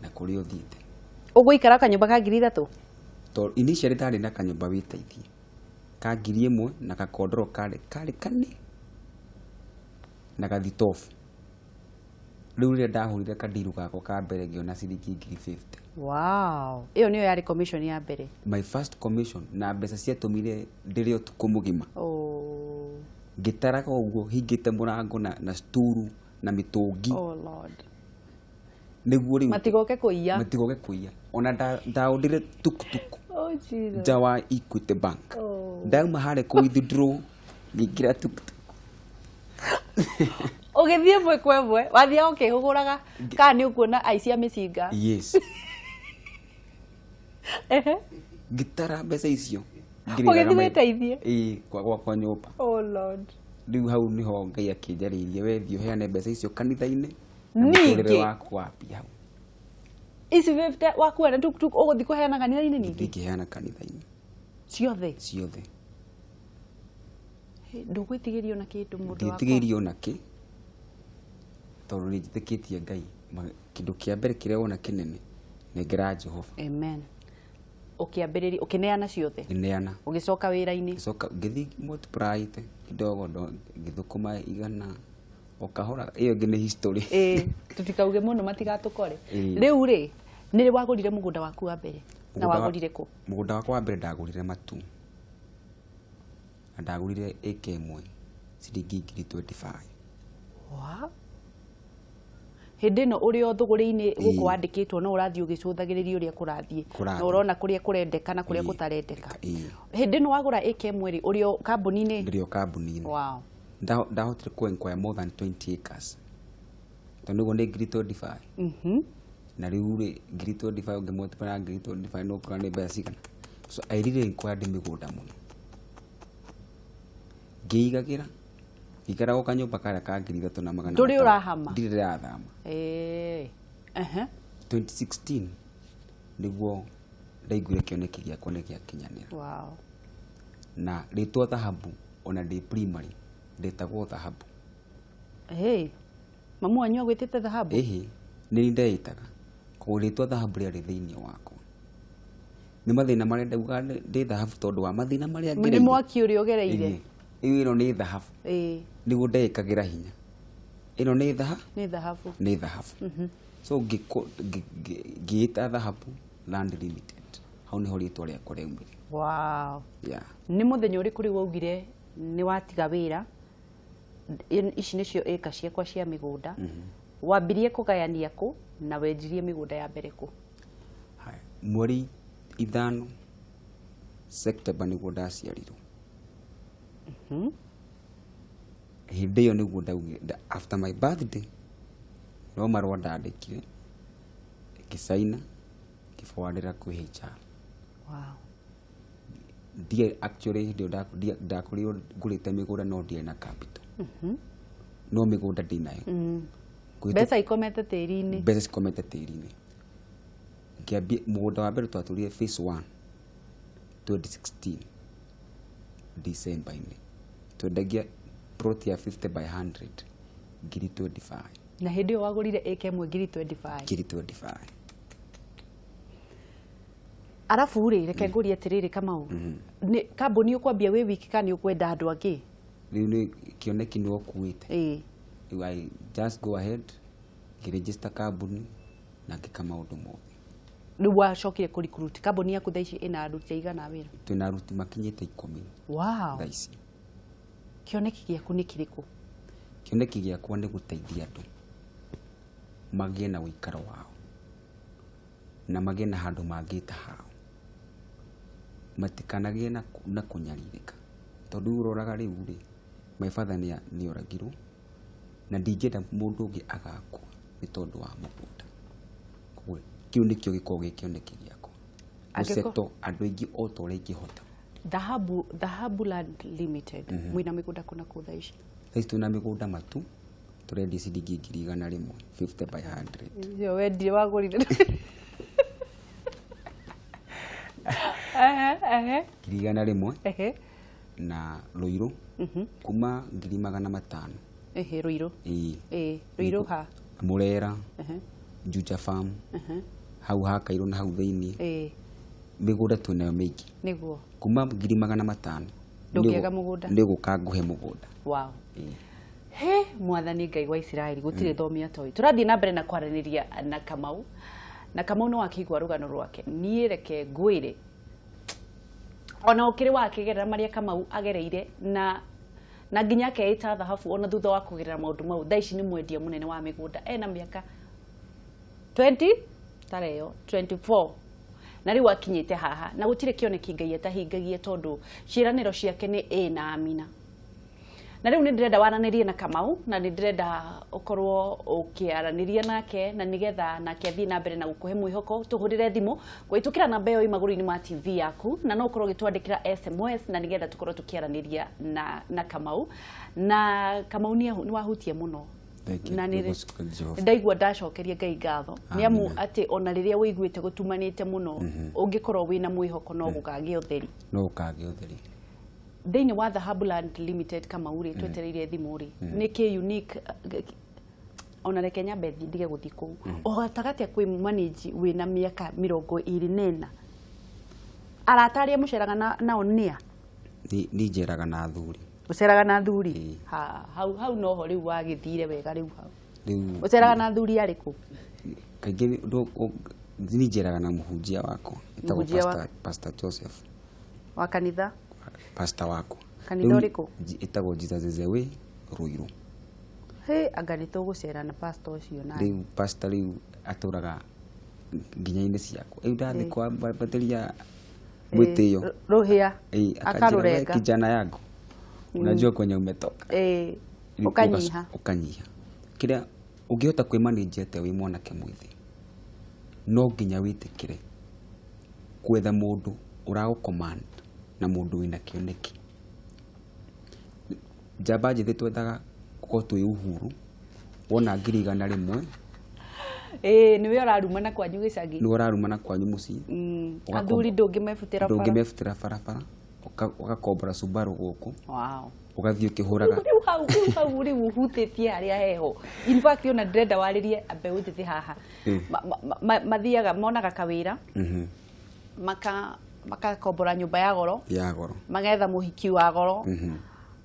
[SPEAKER 2] na kũrĩa ũthiĩte.
[SPEAKER 1] Ũgũikara kanyũmba ka 3000?
[SPEAKER 2] Tondũ initially ndarĩ na kanyũmba wĩteithie ka 1000 na gakondoro karĩ kane na gathitobu. Rĩu rĩrĩa ndahũrire kandiru gakwa ka mbere, ngĩona ciringi 50,000.
[SPEAKER 1] Wow, ĩyo nĩyo yarĩ commission ya mbere?
[SPEAKER 2] My first commission, na mbeca ciatũmire ndĩrĩ ũtukũ mũgima
[SPEAKER 1] oh.
[SPEAKER 2] ngĩtaraga ũguo hingĩte mũrango na sturu na mĩtũngi.
[SPEAKER 1] Oh Lord.
[SPEAKER 2] Nĩguo rĩu
[SPEAKER 1] Matigoke kũiya.
[SPEAKER 2] Matigoke kũiya. Ona ndaũndire tukutuku.
[SPEAKER 1] Oh Jesus.
[SPEAKER 2] Nja wa Equity Bank.
[SPEAKER 1] Oh.
[SPEAKER 2] Ndauma harĩa kũ withdraw, ngĩingĩra tukutuku.
[SPEAKER 1] Ũgĩthiĩ ĩmwe kwa ĩmwe, wathiaga ũkĩhũgũraga kana nĩ ũkuona aici a mĩcinga.
[SPEAKER 2] Yes. Ngĩtara mbeca icio.
[SPEAKER 1] Ũgĩthiĩ wĩteithie?
[SPEAKER 2] Ĩĩ, kwa gwakwa nyũmba.
[SPEAKER 1] Oh Lord.
[SPEAKER 2] Rĩu hau nĩho Ngai akĩnjarĩirie, we thiĩ ũheane mbeca icio kanitha-inĩ na
[SPEAKER 1] Ningĩ?
[SPEAKER 2] mũtũrĩre waku wambia hau.
[SPEAKER 1] Ici 50 wakua na tuktuk ũgũthiĩ kũheana kanitha-inĩ ningĩ?
[SPEAKER 2] Ngĩthiĩ ngĩheana kanitha-inĩ.
[SPEAKER 1] Ciothe?
[SPEAKER 2] Ciothe.
[SPEAKER 1] Ndũgwĩtigĩrio na kĩndũ mũndũ wakwa?
[SPEAKER 2] Ndiĩtigĩirie ona kĩ, tondũ nĩ njĩtĩkĩtie Ngai. Kĩndũ kĩa mbere kĩrĩa wona kĩnene, nengera Jehova.
[SPEAKER 1] Amen. Ũkĩambĩrĩria, ũkĩneana ciothe?
[SPEAKER 2] Ngĩneana.
[SPEAKER 1] Ũgĩcoka wĩra-inĩ?
[SPEAKER 2] Ngĩcoka ngĩthiĩ multiply kidogo, ngĩthũkũma 100 o kahora. Ĩyo ĩngĩ nĩ history.
[SPEAKER 1] Ĩĩ, tũtikauge mũno matigatũkore.
[SPEAKER 2] Ĩĩ.
[SPEAKER 1] Rĩu rĩ, nĩ rĩ wagũrire mũgũnda waku wa mbere? Na wagũrire kũ?
[SPEAKER 2] Mũgũnda wakwa wa mbere ndagũrire Matu. Na ndagũrire ĩka ĩmwe ciringi ngiri 25.
[SPEAKER 1] Wow. Hĩndĩ ĩno ũrĩ o thũgũrĩ-inĩ gũkũ
[SPEAKER 2] Ĩĩ.
[SPEAKER 1] wandĩkĩtwo no ũrathiĩ ũgĩcũthagĩrĩria ũrĩa kũrathiĩ.
[SPEAKER 2] Kũrathiĩ.
[SPEAKER 1] Na ũrona kũrĩa kũrendeka na kũrĩa
[SPEAKER 2] Ĩĩ.
[SPEAKER 1] gũtarendeka.
[SPEAKER 2] Ĩĩ.
[SPEAKER 1] Hĩndĩ ĩno wagũra ĩka ĩmwe rĩ, ũrĩ o kambuni-inĩ?
[SPEAKER 2] Ndĩrĩ o kambuni-inĩ.
[SPEAKER 1] Wow.
[SPEAKER 2] Ndahotire kũ acquire more than 20 acres. Tondũ nĩguo nĩ ngiri 25. Na rĩu rĩ, ngiri 25 ũngĩ multiply na ngiri 25 no ũkora nĩ mbeca cigana. So I really acquired mĩgũnda mũno. Ngĩigagĩra, ngĩikara gwa kanyũmba karĩa ka ngiri ithatũ na magana
[SPEAKER 1] Ndũrĩ
[SPEAKER 2] matano.
[SPEAKER 1] ũrahama?
[SPEAKER 2] Ndirĩ ndĩrathama.
[SPEAKER 1] Ĩĩ. Ehe.
[SPEAKER 2] 2016 nĩguo ndaiguire kĩoneki gĩakwa nĩ gĩakinyanĩra.
[SPEAKER 1] Wow.
[SPEAKER 2] Na rĩtwa Thahabu ona ndĩ primary ndĩtagwo Thahabu.
[SPEAKER 1] Hey. Mamu wanyu agwĩtĩte Thahabu?
[SPEAKER 2] Ĩhĩ, nĩ niĩ ndeĩtaga. Koguo rĩtwa Thahabu rĩarĩ thĩinĩ wakwa. Nĩ mathĩna marĩa ndaugaga ndĩ Thahabu tondũ wa mathĩna marĩa
[SPEAKER 1] Nĩ
[SPEAKER 2] ngereire.
[SPEAKER 1] mwaki ũrĩa ũgereire.
[SPEAKER 2] Ĩhĩ. Rĩu ĩno nĩ Thahabu.
[SPEAKER 1] Ĩĩ.
[SPEAKER 2] Nĩguo ndeĩkagĩra hinya. Ĩno nĩ Thahabu?
[SPEAKER 1] Nĩ Thahabu.
[SPEAKER 2] Nĩ Thahabu. So ngĩĩta Thahabu Land Limited. Hau nĩho rĩtwa rĩakwa rĩaumire.
[SPEAKER 1] Wow.
[SPEAKER 2] Yeah.
[SPEAKER 1] Nĩ mũthenya ũrĩkũ rĩu waugire nĩ watiga wĩra? Ici nĩcio ĩka ciakwa cia mĩgũnda. Wambirie kũgayania kũ na wenjirie mĩgũnda ya mbere kũ?
[SPEAKER 2] Haya, mweri 5 September nĩguo ndaciarirwo. Hĩndĩ ĩyo nĩguo ndaugire, after my birthday no marũa ndandĩkire, ngĩcaina, ngĩforwardĩra kwĩ HR.
[SPEAKER 1] Wow.
[SPEAKER 2] Ndiarĩ actually hĩndĩ ĩyo ndakorirwo ngũrĩte mĩgũnda no ndiarĩ na capital. No mĩgũnda ndĩnayo.
[SPEAKER 1] Mbeca ikomete tĩri-inĩ.
[SPEAKER 2] Mbeca cikomete tĩri-inĩ. Ngĩambia mũgũnda wa mbere twatũrire phase 1 2016 December-inĩ. Twendagia plot ya 50 by 100 ngiri 25.
[SPEAKER 1] Na hĩndĩ ĩyo wagũrire ĩka ĩmwe ngiri 25.
[SPEAKER 2] Ngiri 25.
[SPEAKER 1] Arabu rĩ, reke ngũrie atĩrĩrĩ Kamau. Nĩ kambuni ũkwambia wĩ wiki kana nĩ ũkwenda andũ angĩ?
[SPEAKER 2] Rĩu nĩ kĩoneki nĩ ũkuĩte.
[SPEAKER 1] Ĩĩ.
[SPEAKER 2] Rĩu I just go ahead, ngĩregister kambuni na ngĩka maũndũ mothe.
[SPEAKER 1] Rĩu wacokire kũ recruit kambuni yaku thaa ici ĩna aruti aigana a wĩra?
[SPEAKER 2] Twĩna aruti makinyĩte 10.
[SPEAKER 1] Wow.
[SPEAKER 2] Thaa ici.
[SPEAKER 1] Kĩoneki gĩaku nĩ kĩrĩkũ?
[SPEAKER 2] Kĩoneki gĩakwa nĩ gũteithia andũ magĩe na ũikaro wao na magĩe na handũ mangĩta hao, matikanagĩe na kũnyarirĩka. Tondũ rĩu ũroraga rĩu rĩ, my father nĩ oragirwo na ndingĩenda mũndũ ũngĩ agakua nĩ tondũ wa mũgũnda. Koguo kĩu nĩkĩo gĩkoragwo gĩ kĩoneki gĩakwa.
[SPEAKER 1] Angĩkorwo
[SPEAKER 2] Gũsettle andũ aingĩ o ta ũrĩa ingĩhota.
[SPEAKER 1] Thahabu Land Limited, mwĩna mĩgũnda kũ na kũ thaa ici?
[SPEAKER 2] Thaa ici twĩna mĩgũnda Matu, tũrendia ciringi ngiri igana rĩmwe, 50 by 100.
[SPEAKER 1] Ĩyo wendire wagũrire. Ehe, ehe.
[SPEAKER 2] Ngiri igana rĩmwe.
[SPEAKER 1] Ehe.
[SPEAKER 2] Na Ruiru kuma ngiri magana matano.
[SPEAKER 1] Ehe, Ruiru.
[SPEAKER 2] Ĩĩ.
[SPEAKER 1] Ĩĩ, Ruiru ha?
[SPEAKER 2] Murera.
[SPEAKER 1] Ehe.
[SPEAKER 2] Juja Farm.
[SPEAKER 1] Ehe.
[SPEAKER 2] Hau ha Kairũ na hau thĩinĩ.
[SPEAKER 1] Ĩĩ.
[SPEAKER 2] Mĩgũnda twĩnayo mĩingĩ.
[SPEAKER 1] Nĩguo.
[SPEAKER 2] Kuma ngiri magana matano.
[SPEAKER 1] Ndũngĩaga mũgũnda.
[SPEAKER 2] Nĩ gũka ngũhe mũgũnda.
[SPEAKER 1] Wow.
[SPEAKER 2] Ĩĩ.
[SPEAKER 1] He, mwathani Ngai wa Isiraeli, gũtirĩ thomi atoĩ. Tũrathiĩ na mbere na kwaranĩria na Kamau. Na Kamau nĩ wakĩigua rũgano rwake. Niĩ reke ngwĩre. Ona ũkĩrĩ wakĩgerera marĩa Kamau agereire na Na nginya akeĩta thahabu ona thutha wa kũgerera maũndũ mau. Thaa ici nĩ mwendia mũnene wa mĩgũnda, ena mĩaka 20 tareyo 24 na rĩu akinyĩte haha, na gũtirĩ kĩoneki Ngai atahingagia tondũ ciĩranĩro ciake nĩ ĩ na amina. Na rĩu nĩ ndĩrenda waranĩrie na Kamau, na nĩ ndĩrenda ũkorwo ũkĩaranĩria nake, na nĩgetha nake athiĩ na mbere na gũkũhe mwĩhoko. Tũhũrĩre thimũ kũhĩtũkĩra namba ĩyo ĩ magũrũ-inĩ ma TV yaku, na no ũkorwo ũgĩtwandĩkĩra SMS, na nĩgetha tũkorwo tũkĩaranĩria na Kamau. Na Kamau, nĩ wahutia mũno.
[SPEAKER 2] Thank you.
[SPEAKER 1] Na nĩ
[SPEAKER 2] Nĩgũcoka Jehova.
[SPEAKER 1] Ndaigua ndacokeria Ngai ngatho nĩ amu
[SPEAKER 2] Amina.
[SPEAKER 1] atĩ ona rĩrĩa ũiguĩte gũtumanĩte mũno, ũngĩkorwo wĩna mwĩhoko no gũkagĩa ũtheri.
[SPEAKER 2] No ũkagĩa ũtheri.
[SPEAKER 1] Thĩinĩ wa Dhahabu Land Limited, Kamau rĩ, twetereire thimũ rĩ, nĩ kĩ unique ona reke nyambe ndige gũthiĩ kũu, ũhotaga atĩa kwĩ manage wĩna mĩaka 24? Arata arĩa mũceraga nao nĩa?
[SPEAKER 2] Ni njeraga na athuri.
[SPEAKER 1] Ũceraga na athuri?
[SPEAKER 2] Ĩĩ.
[SPEAKER 1] Ha, hau hau noho rĩu wagĩthire wega rĩu hau.
[SPEAKER 2] Rĩu
[SPEAKER 1] Ũceraga na athuri arĩkũ?
[SPEAKER 2] Kaingĩ ni njeraga na mũhunjia wakwa etagwo
[SPEAKER 1] Mũhunjia
[SPEAKER 2] Pastor Joseph.
[SPEAKER 1] Wa kanitha?
[SPEAKER 2] Pastor wakwa.
[SPEAKER 1] Kanitha
[SPEAKER 2] Rĩu
[SPEAKER 1] ũrĩkũ?
[SPEAKER 2] Ĩtagwo Jesus is the Way, Ruiru.
[SPEAKER 1] Hĩ, anga nĩ tũgũcera na pastor ũcio nawe.
[SPEAKER 2] Rĩu pastor rĩu atũraga nginya-inĩ ciakwa. Rĩu ndathiĩ kwambatĩria mwĩtĩo,
[SPEAKER 1] Rũhĩa.
[SPEAKER 2] Ĩĩ, akanjĩra, "We
[SPEAKER 1] Akarũrenga.
[SPEAKER 2] kijana yangu, unajua kwenye umetoka." Rĩu
[SPEAKER 1] Ũkanyiha.
[SPEAKER 2] Ũkanyiha. Kĩrĩa ũngĩhota kwĩmanage atĩa wĩ mwanake mwĩthĩ, no nginya wĩtĩkĩre gwetha mũndũ ũragũ-command na mũndũ wĩna kĩoneki. Njamba njĩthĩ twethaga gũkorwo twĩ uhuru. Wona 100,000,
[SPEAKER 1] Ĩĩ, nĩwe ũrarumana kwanyu gĩcagi.
[SPEAKER 2] Nĩwe ũrarumana kwanyu mũciĩ.
[SPEAKER 1] Athuri ndũngĩmebutĩra bara.
[SPEAKER 2] Ndũngĩmebutĩra barabara. Ũgakombora Subaru gũkũ, ũgathiĩ ũkĩhũraga.
[SPEAKER 1] Rĩu hau rĩu ũhutĩtie harĩa heho. In fact, ona ndĩrenda warĩrie mbeũ njĩthĩ haha. Mathiaga monaga kawĩra, makakombora nyũmba ya goro,
[SPEAKER 2] Ya goro.
[SPEAKER 1] Magetha mũhiki wa goro,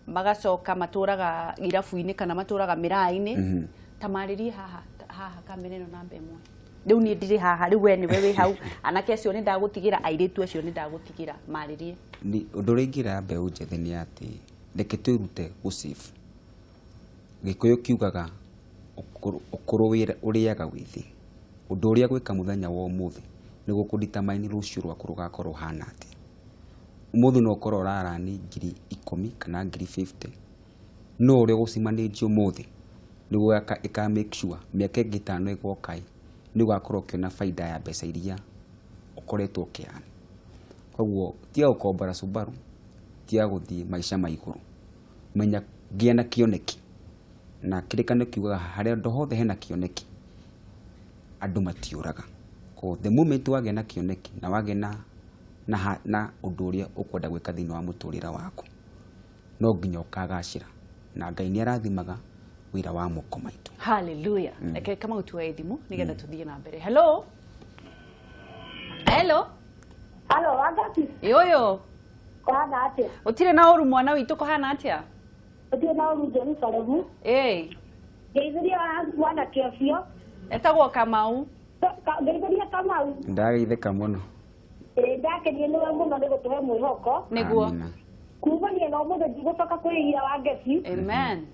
[SPEAKER 1] magacoka matũraga irabu-inĩ kana matũraga mĩraa-inĩ. Ta marĩrie haha haha kamera ĩno namba ĩmwe. Rĩu niĩ ndirĩ haha, rĩu we nĩwe wĩ hau. Anake acio nĩ ndagũtigĩra, airĩtu acio nĩ ndagũtigĩra, marĩrie.
[SPEAKER 2] Ni ũndũ ũrĩa ingĩra mbeũ njĩthĩ nĩ atĩ reke twĩrute gũsave. Gĩkũyũ kiugaga ũkũrũ ũrĩaga wĩthĩ. Ũndũ ũrĩa gwĩka mũthenya wa ũmũthĩ nĩ gũkũ-determine rũciũ rwaku rũgakorwo rũhana atĩa. Ũmũthĩ no ũkorwo ũrarani 10,000 kana 50,000, no ũrĩa ũgũcimanage ũmũthĩ nĩguo ĩka make sure mĩaka ĩngĩ 5 ĩgoka ĩ, nĩ ũgakorwo ũkĩona baida ya mbeca iria ũkoretwo ũkĩearn. Koguo tiga gũkombora Subaru, tiga gũthiĩ maica ma igũrũ, menya gĩa na kĩoneki. Na kĩrĩkanĩro kiugaga harĩa handũ hothe hena kĩoneki andũ matiũraga. Koguo the moment wagĩa na kĩoneki na wagĩa na ũndũ ũrĩa ũkwenda gwĩka thĩinĩ wa mũtũrĩre waku, no nginya ũkagacĩra, na Ngai nĩ arathimaga wĩra wa moko maitũ.
[SPEAKER 1] Hallelujah. Reke Kamau tuoe thimũ nĩgetha tũthiĩ na mbere. Hello, hello.
[SPEAKER 3] Halo, Wangeci.
[SPEAKER 1] Yoyo.
[SPEAKER 3] Kũhana atĩa?
[SPEAKER 1] Gũtirĩ na ũru, mwana witũ, kũhana atĩa?
[SPEAKER 3] Gũtirĩ na ũru, Jerusalemu.
[SPEAKER 1] Ĩĩ.
[SPEAKER 3] Ngeithĩria mwanake ũcio.
[SPEAKER 1] Etagwo Kamau.
[SPEAKER 3] Ngeithĩria Kamau.
[SPEAKER 2] Ndageithĩka mũno.
[SPEAKER 3] Ĩĩ, ndakenio nĩwe mũno nĩ gũtũhe mwĩhoko.
[SPEAKER 1] Nĩguo.
[SPEAKER 2] Amina.
[SPEAKER 3] Kumania na ũmũthĩ ndigũcoka kwĩira, Wangeci.
[SPEAKER 1] Amen.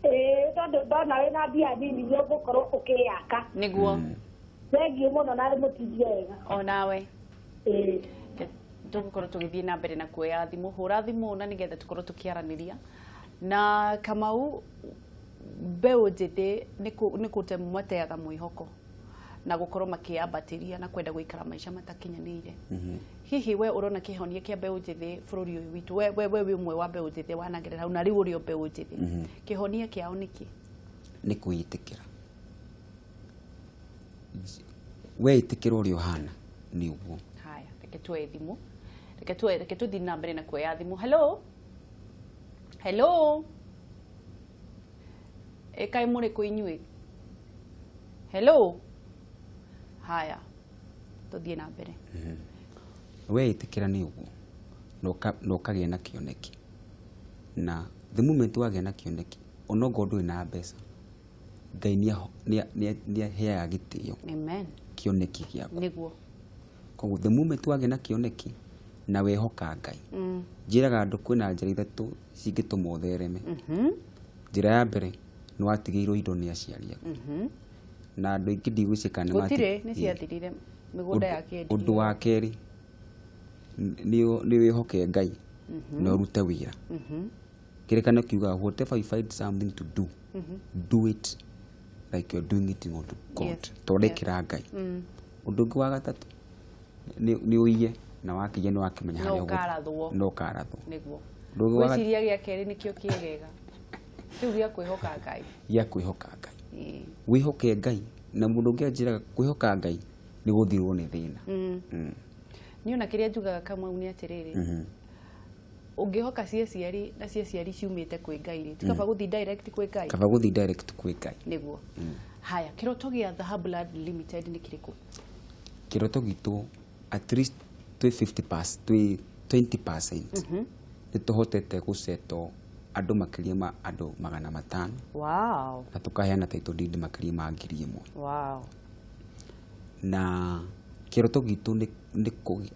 [SPEAKER 3] Ĩĩ, tondũ ndona wĩna mbia nini nĩ ũgũkorwo ũkĩyaka.
[SPEAKER 1] Nĩguo.
[SPEAKER 3] Thengiũ mũno na mũtindie wega.
[SPEAKER 1] O nawe.
[SPEAKER 3] Ĩĩ.
[SPEAKER 1] Tũgũkorwo tũgĩthiĩ na mbere na kuoya thimũ. Hũra thimũ na nĩgetha tũkorwo tũkĩaranĩria na Kamau. Mbeũ njĩthĩ nĩ kũte mateaga mwĩhoko na gũkorwo makĩambatĩria na kwenda gũikara maica matakinyanĩire. Hihi we ũrona kĩhonia kĩa mbeũ njĩthĩ bũrũri ũyũ witũ? We wĩ ũmwe wa mbeũ njĩthĩ wanagerera hau, na rĩu ũrĩ o mbeũ njĩthĩ. Kĩhonia kĩao nĩkĩ?
[SPEAKER 2] Nĩ kwĩĩtĩkĩra. Weĩtĩkĩra ũrĩa ũhana nĩ ũguo.
[SPEAKER 1] Haya, reke tuoe thimũ, reke tũthiĩ na mbere na kuoya thimũ. Hello, hello. Ĩ, kaĩ mũrĩ kũ inyuĩ? Hello. Haya, tũthiĩ na mbere.
[SPEAKER 2] Weĩtĩkĩra nĩ ũguo, na ũkagĩa na kĩoneki. Na the moment wagĩa na kĩoneki, onokorwo ndũrĩ na mbeca, Ngai nĩ aheaga gĩtĩo
[SPEAKER 1] Amen.
[SPEAKER 2] kĩoneki gĩaku.
[SPEAKER 1] Nĩguo.
[SPEAKER 2] Koguo the moment wagĩa na kĩoneki Na wehoka Ngai. Njĩraga andũ kwĩna njĩra ithatũ cingĩtũma ũthereme. Njĩra ya mbere nĩ watigĩirwo indo nĩ aciari aku, na andũ aingĩ ndigwĩciria kana nĩ
[SPEAKER 1] Gũtirĩ, nĩ ciathirire mĩgũnda ya kĩendirio.
[SPEAKER 2] Ũndũ wa kerĩ nĩ wĩhoke Ngai na ũrute wĩra. Kĩrĩkanĩro kiugaga, "Whatever you find something to do, do it like you're doing it unto God." To ũrekĩra Ngai. Ũndũ ũngĩ wa gatatũ nĩ ũiye, na wakĩiya nĩ wakĩmenya
[SPEAKER 1] No
[SPEAKER 2] harĩa ũgũthiĩ.
[SPEAKER 1] Ũkarathwo.
[SPEAKER 2] No ũkarathwo.
[SPEAKER 1] Nĩguo.
[SPEAKER 2] Ũndũ ũngĩ wa
[SPEAKER 1] Gwĩciria gĩa kerĩ nĩkĩo kĩegega, kĩu gĩa kwĩhoka Ngai.
[SPEAKER 2] Gĩa kwĩhoka Ngai. Wĩhoke Ngai, na mũndũ ũngĩ anjĩraga kwĩhoka Ngai nĩ gũthirwo nĩ thĩna.
[SPEAKER 1] Niĩ ona kĩrĩa njugaga, Kamau, nĩ atĩrĩrĩ, ũngĩhoka cia ciari na cia ciari ciumĩte kwĩ Ngai rĩ, ti kaba gũthiĩ direct kwĩ Ngai?
[SPEAKER 2] Kaba gũthiĩ direct kwĩ Ngai.
[SPEAKER 1] Nĩguo. Haya, kĩroto gĩa Dhahabu Land Limited nĩ kĩrĩkũ?
[SPEAKER 2] Kĩroto gitũ, at least twĩ 50 pas, twĩ 20%, nĩ tũhotete gũceto andũ makĩria ma andũ 500 na tũkaheana title deed makĩria ma 1000. Na kĩroto gitũ nĩ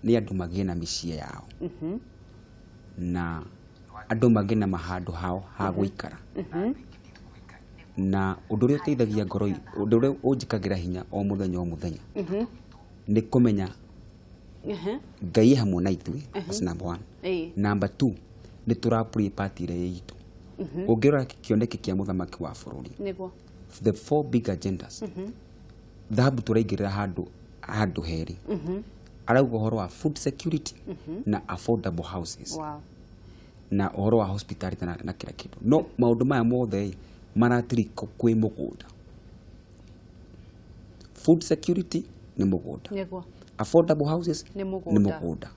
[SPEAKER 2] andũ magĩe na mĩciĩ yao, na andũ magĩe na mahandũ hao ha gũikara. Na ũndũ ũrĩa ũteithagia ngoro, ũndũ ũrĩa ũnjĩkagĩra hinya o mũthenya o mũthenya nĩ kũmenya Ngai e hamwe na ithuĩ. That's number one. Number two, nĩ tũra play part ĩrĩa ĩ itũ. Ũngĩrora kĩoneki kĩa mũthamaki wa bũrũri, the four big agendas, Dhahabu tũraingĩrĩra handũ herĩ. Arauga ũhoro wa food security na affordable houses na ũhoro wa hospitality na kĩra kĩndũ. No maũndũ maya mothe ĩ maratiriko kwĩ mũgũnda. Food security nĩ mũgũnda. Affordable houses
[SPEAKER 1] Nĩ
[SPEAKER 2] nĩ
[SPEAKER 1] mũgũnda.
[SPEAKER 2] Mũgũnda.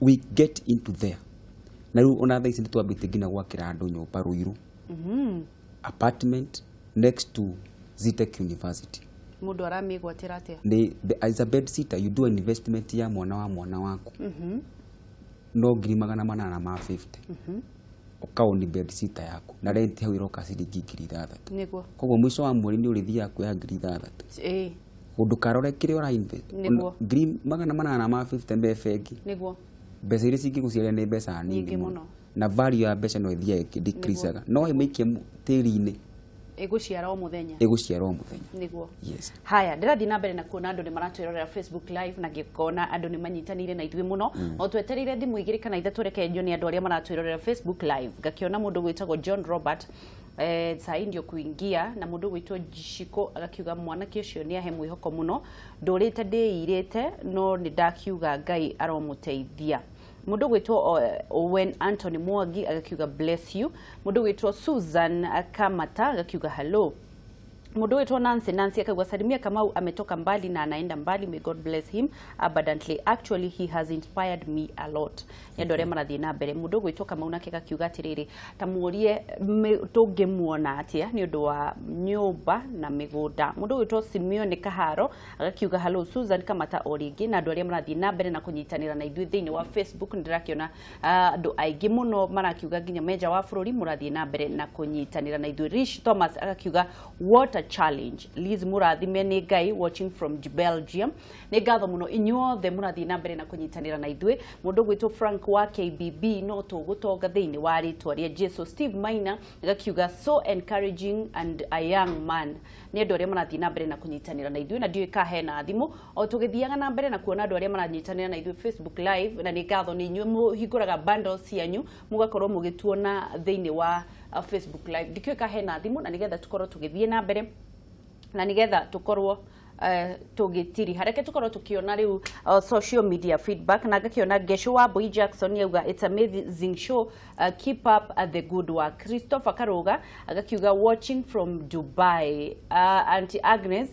[SPEAKER 2] We get into there. Na rĩu ona thaa ici nĩ twambĩtie nginya gwakĩra andũ nyũmba Ruiru, apartment next to Zetech University.
[SPEAKER 1] Mũndũ aramĩgwatĩra atĩa?
[SPEAKER 2] Nĩ as a bed sitter, you do an investment ya mwana wa mwana waku, no 850,000 ũkaoni bed sitter yaku, na rent hau ĩroka ciringi 6,000. Koguo mũico wa mweri nĩ ũrĩthiaga kuoya 6,000. Ndũkarore kĩrĩa ũra invest. 850,000 me bengi, mbeca iria cingĩgũciarĩra nĩ mbeca nini
[SPEAKER 1] Nyingĩ
[SPEAKER 2] mũno.
[SPEAKER 1] Mũno.
[SPEAKER 2] Na value ya mbeca no ĩthiaga ĩkĩ-decreasaga, no ĩmĩikie tĩri-inĩ,
[SPEAKER 1] Ĩgũciara o mũthenya.
[SPEAKER 2] Ĩgũciara o mũthenya. Yes.
[SPEAKER 1] Haya, ndĩrathiĩ na mbere na kuona andũ nĩ maratwĩrorera Facebook Live, na ngĩkona andũ nĩ manyitanĩire na ithuĩ mũno. O twetereire thimũ igĩrĩ kana ithatũ, reke nyone andũ arĩa maratwĩrorera Facebook Live. Ngakĩona mũndũ gwĩtagwo John Robert, sai ndio kuingia, na mũndũ gwĩtwo Shiko agakiuga mwanake ũcio nĩ ahe mwĩhoko mũno, ndũrĩte ndĩirĩte, no nĩ ndakiuga Ngai aromũteithia. Mũndũ gwĩtwo Owen Anthony Mwangi agakiuga bless you. Mũndũ gwĩtwo Susan Kamata agakiuga hello. Mũndũ witwo Nancy Nancy akauga, "Salimia Kamau, ametoka mbali na anaenda mbali. May God bless him abundantly. Actually, he has inspired me a lot." Nĩ andũ arĩa marathiĩ na mbere. Mũndũ ũgwĩtwo Kamau nake gakiuga atĩrĩrĩ, ta mũrie tũngĩmuona atĩa nĩ ũndũ wa nyũmba na mĩgũnda. Mũndũ ũgwĩtwo Simeon Kaharo agakiuga hello. Susan Kamata o rĩngĩ, na andũ arĩa marathiĩ na mbere na kũnyitanĩra na ithuĩ thĩinĩ wa Facebook, nĩ ndĩrakĩona andũ aingĩ mũno marakiuga nginya meja wa bũrũri mũrathiĩ na mbere na kũnyitanĩra na ithuĩ. Rish Thomas agakiuga, "What a challenge. Liz, mũrathime nĩ Ngai, watching from Belgium." Nĩ ngatho mũno inyuothe mũrathiĩ na mbere na kũnyitanĩra na ithuĩ. Mũndũ ũgwĩtwo Frank wa KBB, no tũgũtonga thĩinĩ wa rĩtwa rĩa Jesu. Steve Maina agakiuga, "So encouraging and a young man." Nĩ andũ arĩa marathiĩ na mbere na kũnyitanĩra na ithuĩ, na ndiũĩ ka hena thimũ o tũgĩthiaga na mbere na kuona andũ arĩa maranyitanĩra na ithuĩ Facebook Live. Na nĩ ngatho nĩ inyuĩ mũhingũraga bundles cianyu mũgakorwo mũgĩtuona thĩinĩ wa Facebook Live. Ndikĩũĩ ka hena thimũ, na nĩgetha tũkorwo tũgĩthiĩ na mbere na nigetha tukorwo tũgĩtiriha, reke tũkorwo tũkĩona rĩu social media feedback. Na ngakĩona Gesho wa Boy Jackson yauga, "It's amazing show, keep up the good work." Christopher Karuga agakiuga, "Watching from Dubai." Auntie Agnes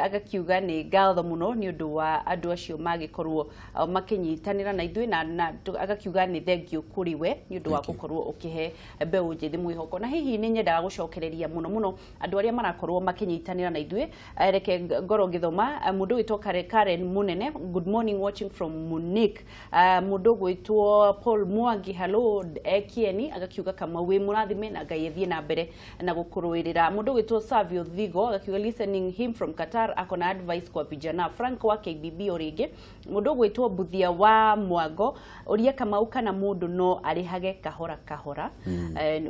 [SPEAKER 1] agakiuga nĩ ngatho mũno nĩ ũndũ wa andũ acio magĩkorwo makĩnyitanĩra na ithuĩ, na agakiuga nĩ thank you kũrĩ we nĩ ũndũ wa
[SPEAKER 2] Thank you.
[SPEAKER 1] gũkorwo ũkĩhe mbeũ njĩthĩ mwĩhoko. Na hihi nĩ nyendaga gũcokereria mũno mũno andũ arĩa marakorwo makĩnyitanĩra na ithuĩ. Reke ngorwo ngĩthoma. Mũndũ ũgwĩtwo Karen Munene, "Good morning, watching from Munich." Mũndũ ũgwĩtwo Paul Mwangi, "Hello." Kieni agakiuga, "Kamau, wĩ mũrathime na Ngai athiĩ na mbere na gũkũrũĩrĩra." Mũndũ ũgwĩtwo Savio Thigo agakiuga, "Listening him from from Qatar ako na advice kwa vijana. Frank wa KBB o rĩngĩ, mũndũ ũgwĩtwo Buthia wa Mwango, ũria Kamau kana mũndũ no arĩhage kahora kahora.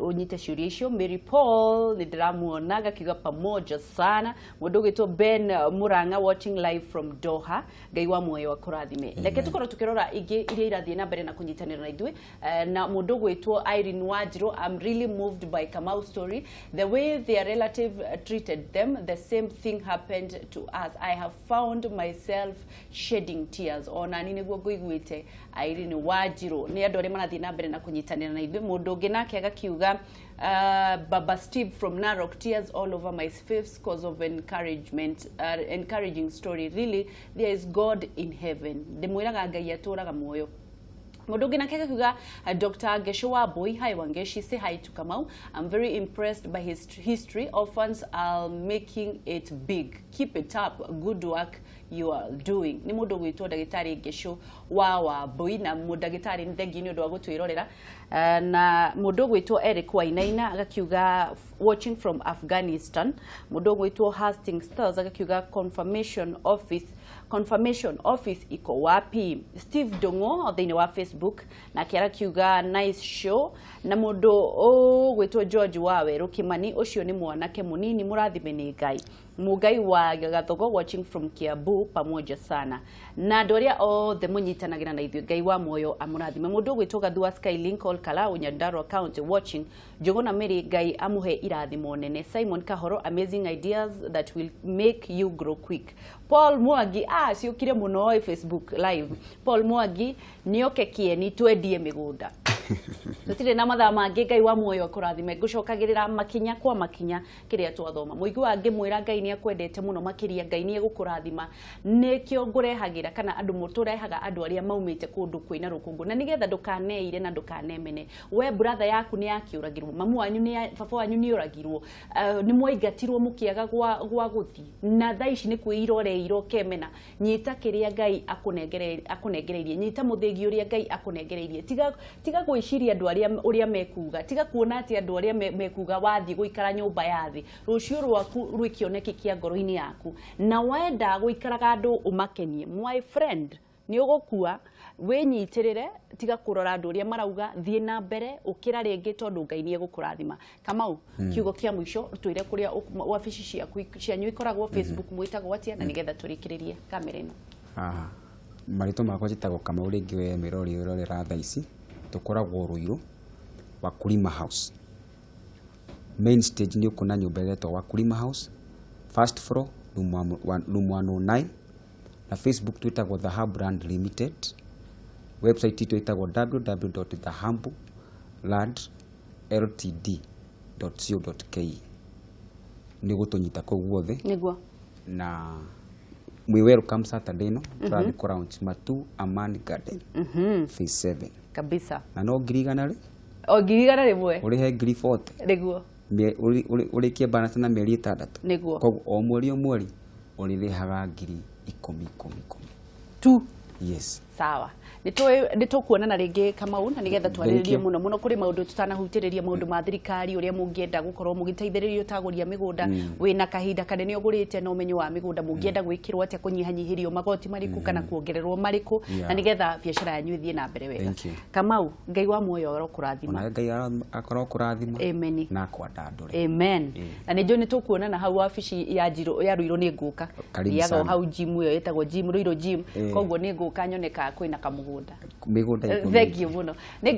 [SPEAKER 1] Ũnyite ciũria icio. Mary Paul nĩ ndĩramuona gakiuga pamoja sana. Mũndũ ũgwĩtwo Ben Murang'a watching live from Doha, Ngai wa muoyo akũrathime. Reke tũkorwo tũkĩrora ingĩ iria irathiĩ na mbere na kũnyitanĩra na ithuĩ. Na mũndũ ũgwĩtwo Irene Wanjiru, I'm really moved by Kamau story, the way their relative treated them, the same thing happened to us. I have found myself shedding tears. Ona ni nĩguo ngũiguĩte, Irene Wanjiru. Nĩ andũ arĩa marathiĩ na mbere na kũnyitanĩra na ithuĩ. Mũndũ ũngĩ nake agakiuga, Baba Steve from Narok, tears all over my face cause of encouragement, encouraging story. Really, there is God in heaven. Ndĩmwĩraga Ngai atũraga muoyo. Mũndũ ũngĩ nake akakiuga, Dr. Gesho wa Boy, hi Wangeshi, say hi to Kamau. I'm very impressed by his history. Orphans are making it big. Keep it up. Good work you are doing. Nĩ mũndũ ũgwĩtwo ndagĩtarĩ Gesho wa Wambui, na mũndagĩtarĩ nĩ thengiũ nĩ ũndũ wa gũtwĩrorera. Na mũndũ ũgwĩtwo Eric Wainaina agakiuga watching from Afghanistan. Mũndũ ũgwĩtwo Hastings Stars agakiuga confirmation office iko wapi? Steve Dongo thĩinĩ wa Facebook nake arakiuga nice show. Na mũndũ ũgwĩtwo George Wawerũ Kimani, ũcio nĩ mwanake mũnini mũrathime nĩ Ngai. Mugai wa Gathogo watching from Kiambu, pamoja sana. Na andũ arĩa othe mũnyitanagĩra na ithuĩ, Ngai wa muoyo amũrathime. Mũndũ ũgwĩtwo Gathua Skylink All Kalau, Nyandarua County watching. Njũgũna Mary, Ngai amũhe irathimo nene. Simon Kahoro, amazing ideas that will make you grow quick. Paul Mwangi, ciũkire mũno Facebook live. Paul Mwangi, nĩoke Kieni twendie mĩgũnda. Tũtirĩ na mathaa mangĩ. Ngai wa muoyo akũrathime. Ngũcokagĩrĩra makinya kwa makinya kĩrĩa twathoma. Mũigua ngĩmwĩra Ngai nĩ akwendete mũno makĩria, Ngai nĩ egũkũrathima. Nĩkĩo ngũrehagĩra kana andũ tũrehaga andũ arĩa maumĩte kũndũ kwĩna rũkũngũ, na nĩgetha ndũkaneire na ndũkanemene. We brother yaku nĩ yakĩũragirwo, mamu wanyu nĩ, baba wanyu nĩ oragirwo, nĩ mwaingatirwo mũkĩaga gwa gũthiĩ, na thaa ici nĩ kwĩira ũreira ũkemena. Nyita kĩrĩa Ngai akũnengereirie, nyita mũthĩgi ũrĩa Ngai akũnengereirie. Tiga gwĩciria andũ arĩa ũrĩa mekuga, tiga kuona atĩ andũ arĩa mekuga wathiĩ gũikara nyũmba ya thĩ. Rũciũ rwaku rwĩ kĩoneki kĩa ngoro-inĩ yaku, na wenda gũikaraga andũ ũmakenie, my friend, nĩ ũgũkua. Wĩnyitĩrĩre, tiga kũrora andũ ũrĩa marauga, thiĩ na mbere, ũkĩra rĩngĩ, tondũ Ngai nĩ egũkũrathima. Kamau, kiugo kĩa mũico, twĩre kũrĩa wabici ciaku cianyu ikoragwo, Facebook mwĩtagwo atĩa, na nĩgetha tũrĩkĩrĩrie kamera ĩno.
[SPEAKER 2] Ah, marĩtwa makwa njĩtagwo Kamau. Rĩngĩ we mĩrori ũrorera thaa ici, tũkoragwo Rũirũ, Wakulima House, main stage. Nĩ ũkuona nyũmba ĩretwo Wakulima House, first floor, room 109. Na Facebook twĩtagwo The Hub Land Limited. Website itũ ĩtagwo www.thehumblandltd.co.ke. Nĩ gũtũnyita kũu guothe.
[SPEAKER 1] Nĩguo.
[SPEAKER 2] Na mwĩ welcome Saturday ĩno, tũrathiĩ kũ launch Matu Amani Garden phase 7.
[SPEAKER 1] Kabisa.
[SPEAKER 2] Na no 100,000 rĩ.
[SPEAKER 1] O 100,000.
[SPEAKER 2] Ũrĩhe 40,000.
[SPEAKER 1] Nĩguo.
[SPEAKER 2] Ũrĩkie balance na mĩeri 6.
[SPEAKER 1] Nĩguo.
[SPEAKER 2] Koguo o mweri o mweri ũrĩrĩhaga 10,000 10,010.
[SPEAKER 1] Tu.
[SPEAKER 2] Yes.
[SPEAKER 1] Sawa, nĩ tũkuonana rĩngĩ, Kamau, na nĩgetha twarĩrĩrie
[SPEAKER 2] you.
[SPEAKER 1] mũno mũno kũrĩ maũndũ tũtanahutĩrĩria, maũndũ ma thirikari, ũrĩa mũngĩenda gũkorwo mũgĩteithĩrĩrio tagũria mĩgũnda. Wĩna kahinda kanene ũgũrĩte na ũmenyo wa mĩgũnda, mũngĩenda gwĩkĩrwo atĩa, kũnyihanyihĩrio magoti marĩkũ kana kuongererwo marĩkũ, na nĩgetha biacara yanyu ĩthiĩ na mbere wega.
[SPEAKER 2] Thank you.
[SPEAKER 1] Kamau, Ngai wa muoyo arokũrathima.
[SPEAKER 2] Onawe Ngai akorwo kũrathima.
[SPEAKER 1] Amen.
[SPEAKER 2] Na akwandandũre.
[SPEAKER 1] Amen. Na nĩ njũĩ nĩ tũkuonana hau wabici ya Njirũ ya Ruiru, nĩ ngũka.
[SPEAKER 2] Karibu
[SPEAKER 1] Thiaga o
[SPEAKER 2] sana.
[SPEAKER 1] hau gym ĩyo ĩtagwo gym, Ruiru gym. Koguo nĩ ngũka nyone kana kwĩna kamũgũnda.
[SPEAKER 2] Mĩgũnda ĩkuo.
[SPEAKER 1] Thank you mũno. Nĩ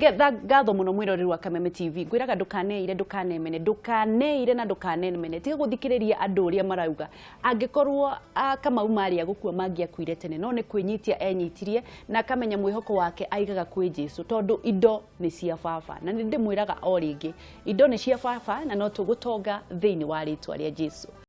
[SPEAKER 1] ngatho mũno mwĩroreri wa Kameme TV. Ngwĩraga ndũkaneire, ndũkanemene, ndũkaneire na ndũkanemene. Tiga gũthikĩrĩria andũ ũrĩa marauga. Angĩkorwo Kamau marĩa gũkua mangĩakuire tene, no nĩ kwĩnyitia enyitirie na akamenya mwĩhoko wake aigaga kwĩ Jesu, tondũ indo nĩ cia baba. Na nĩ ndĩmwĩraga o rĩngĩ, indo nĩ cia baba na no tũgũtonga thĩinĩ wa rĩtwa rĩa Jesu.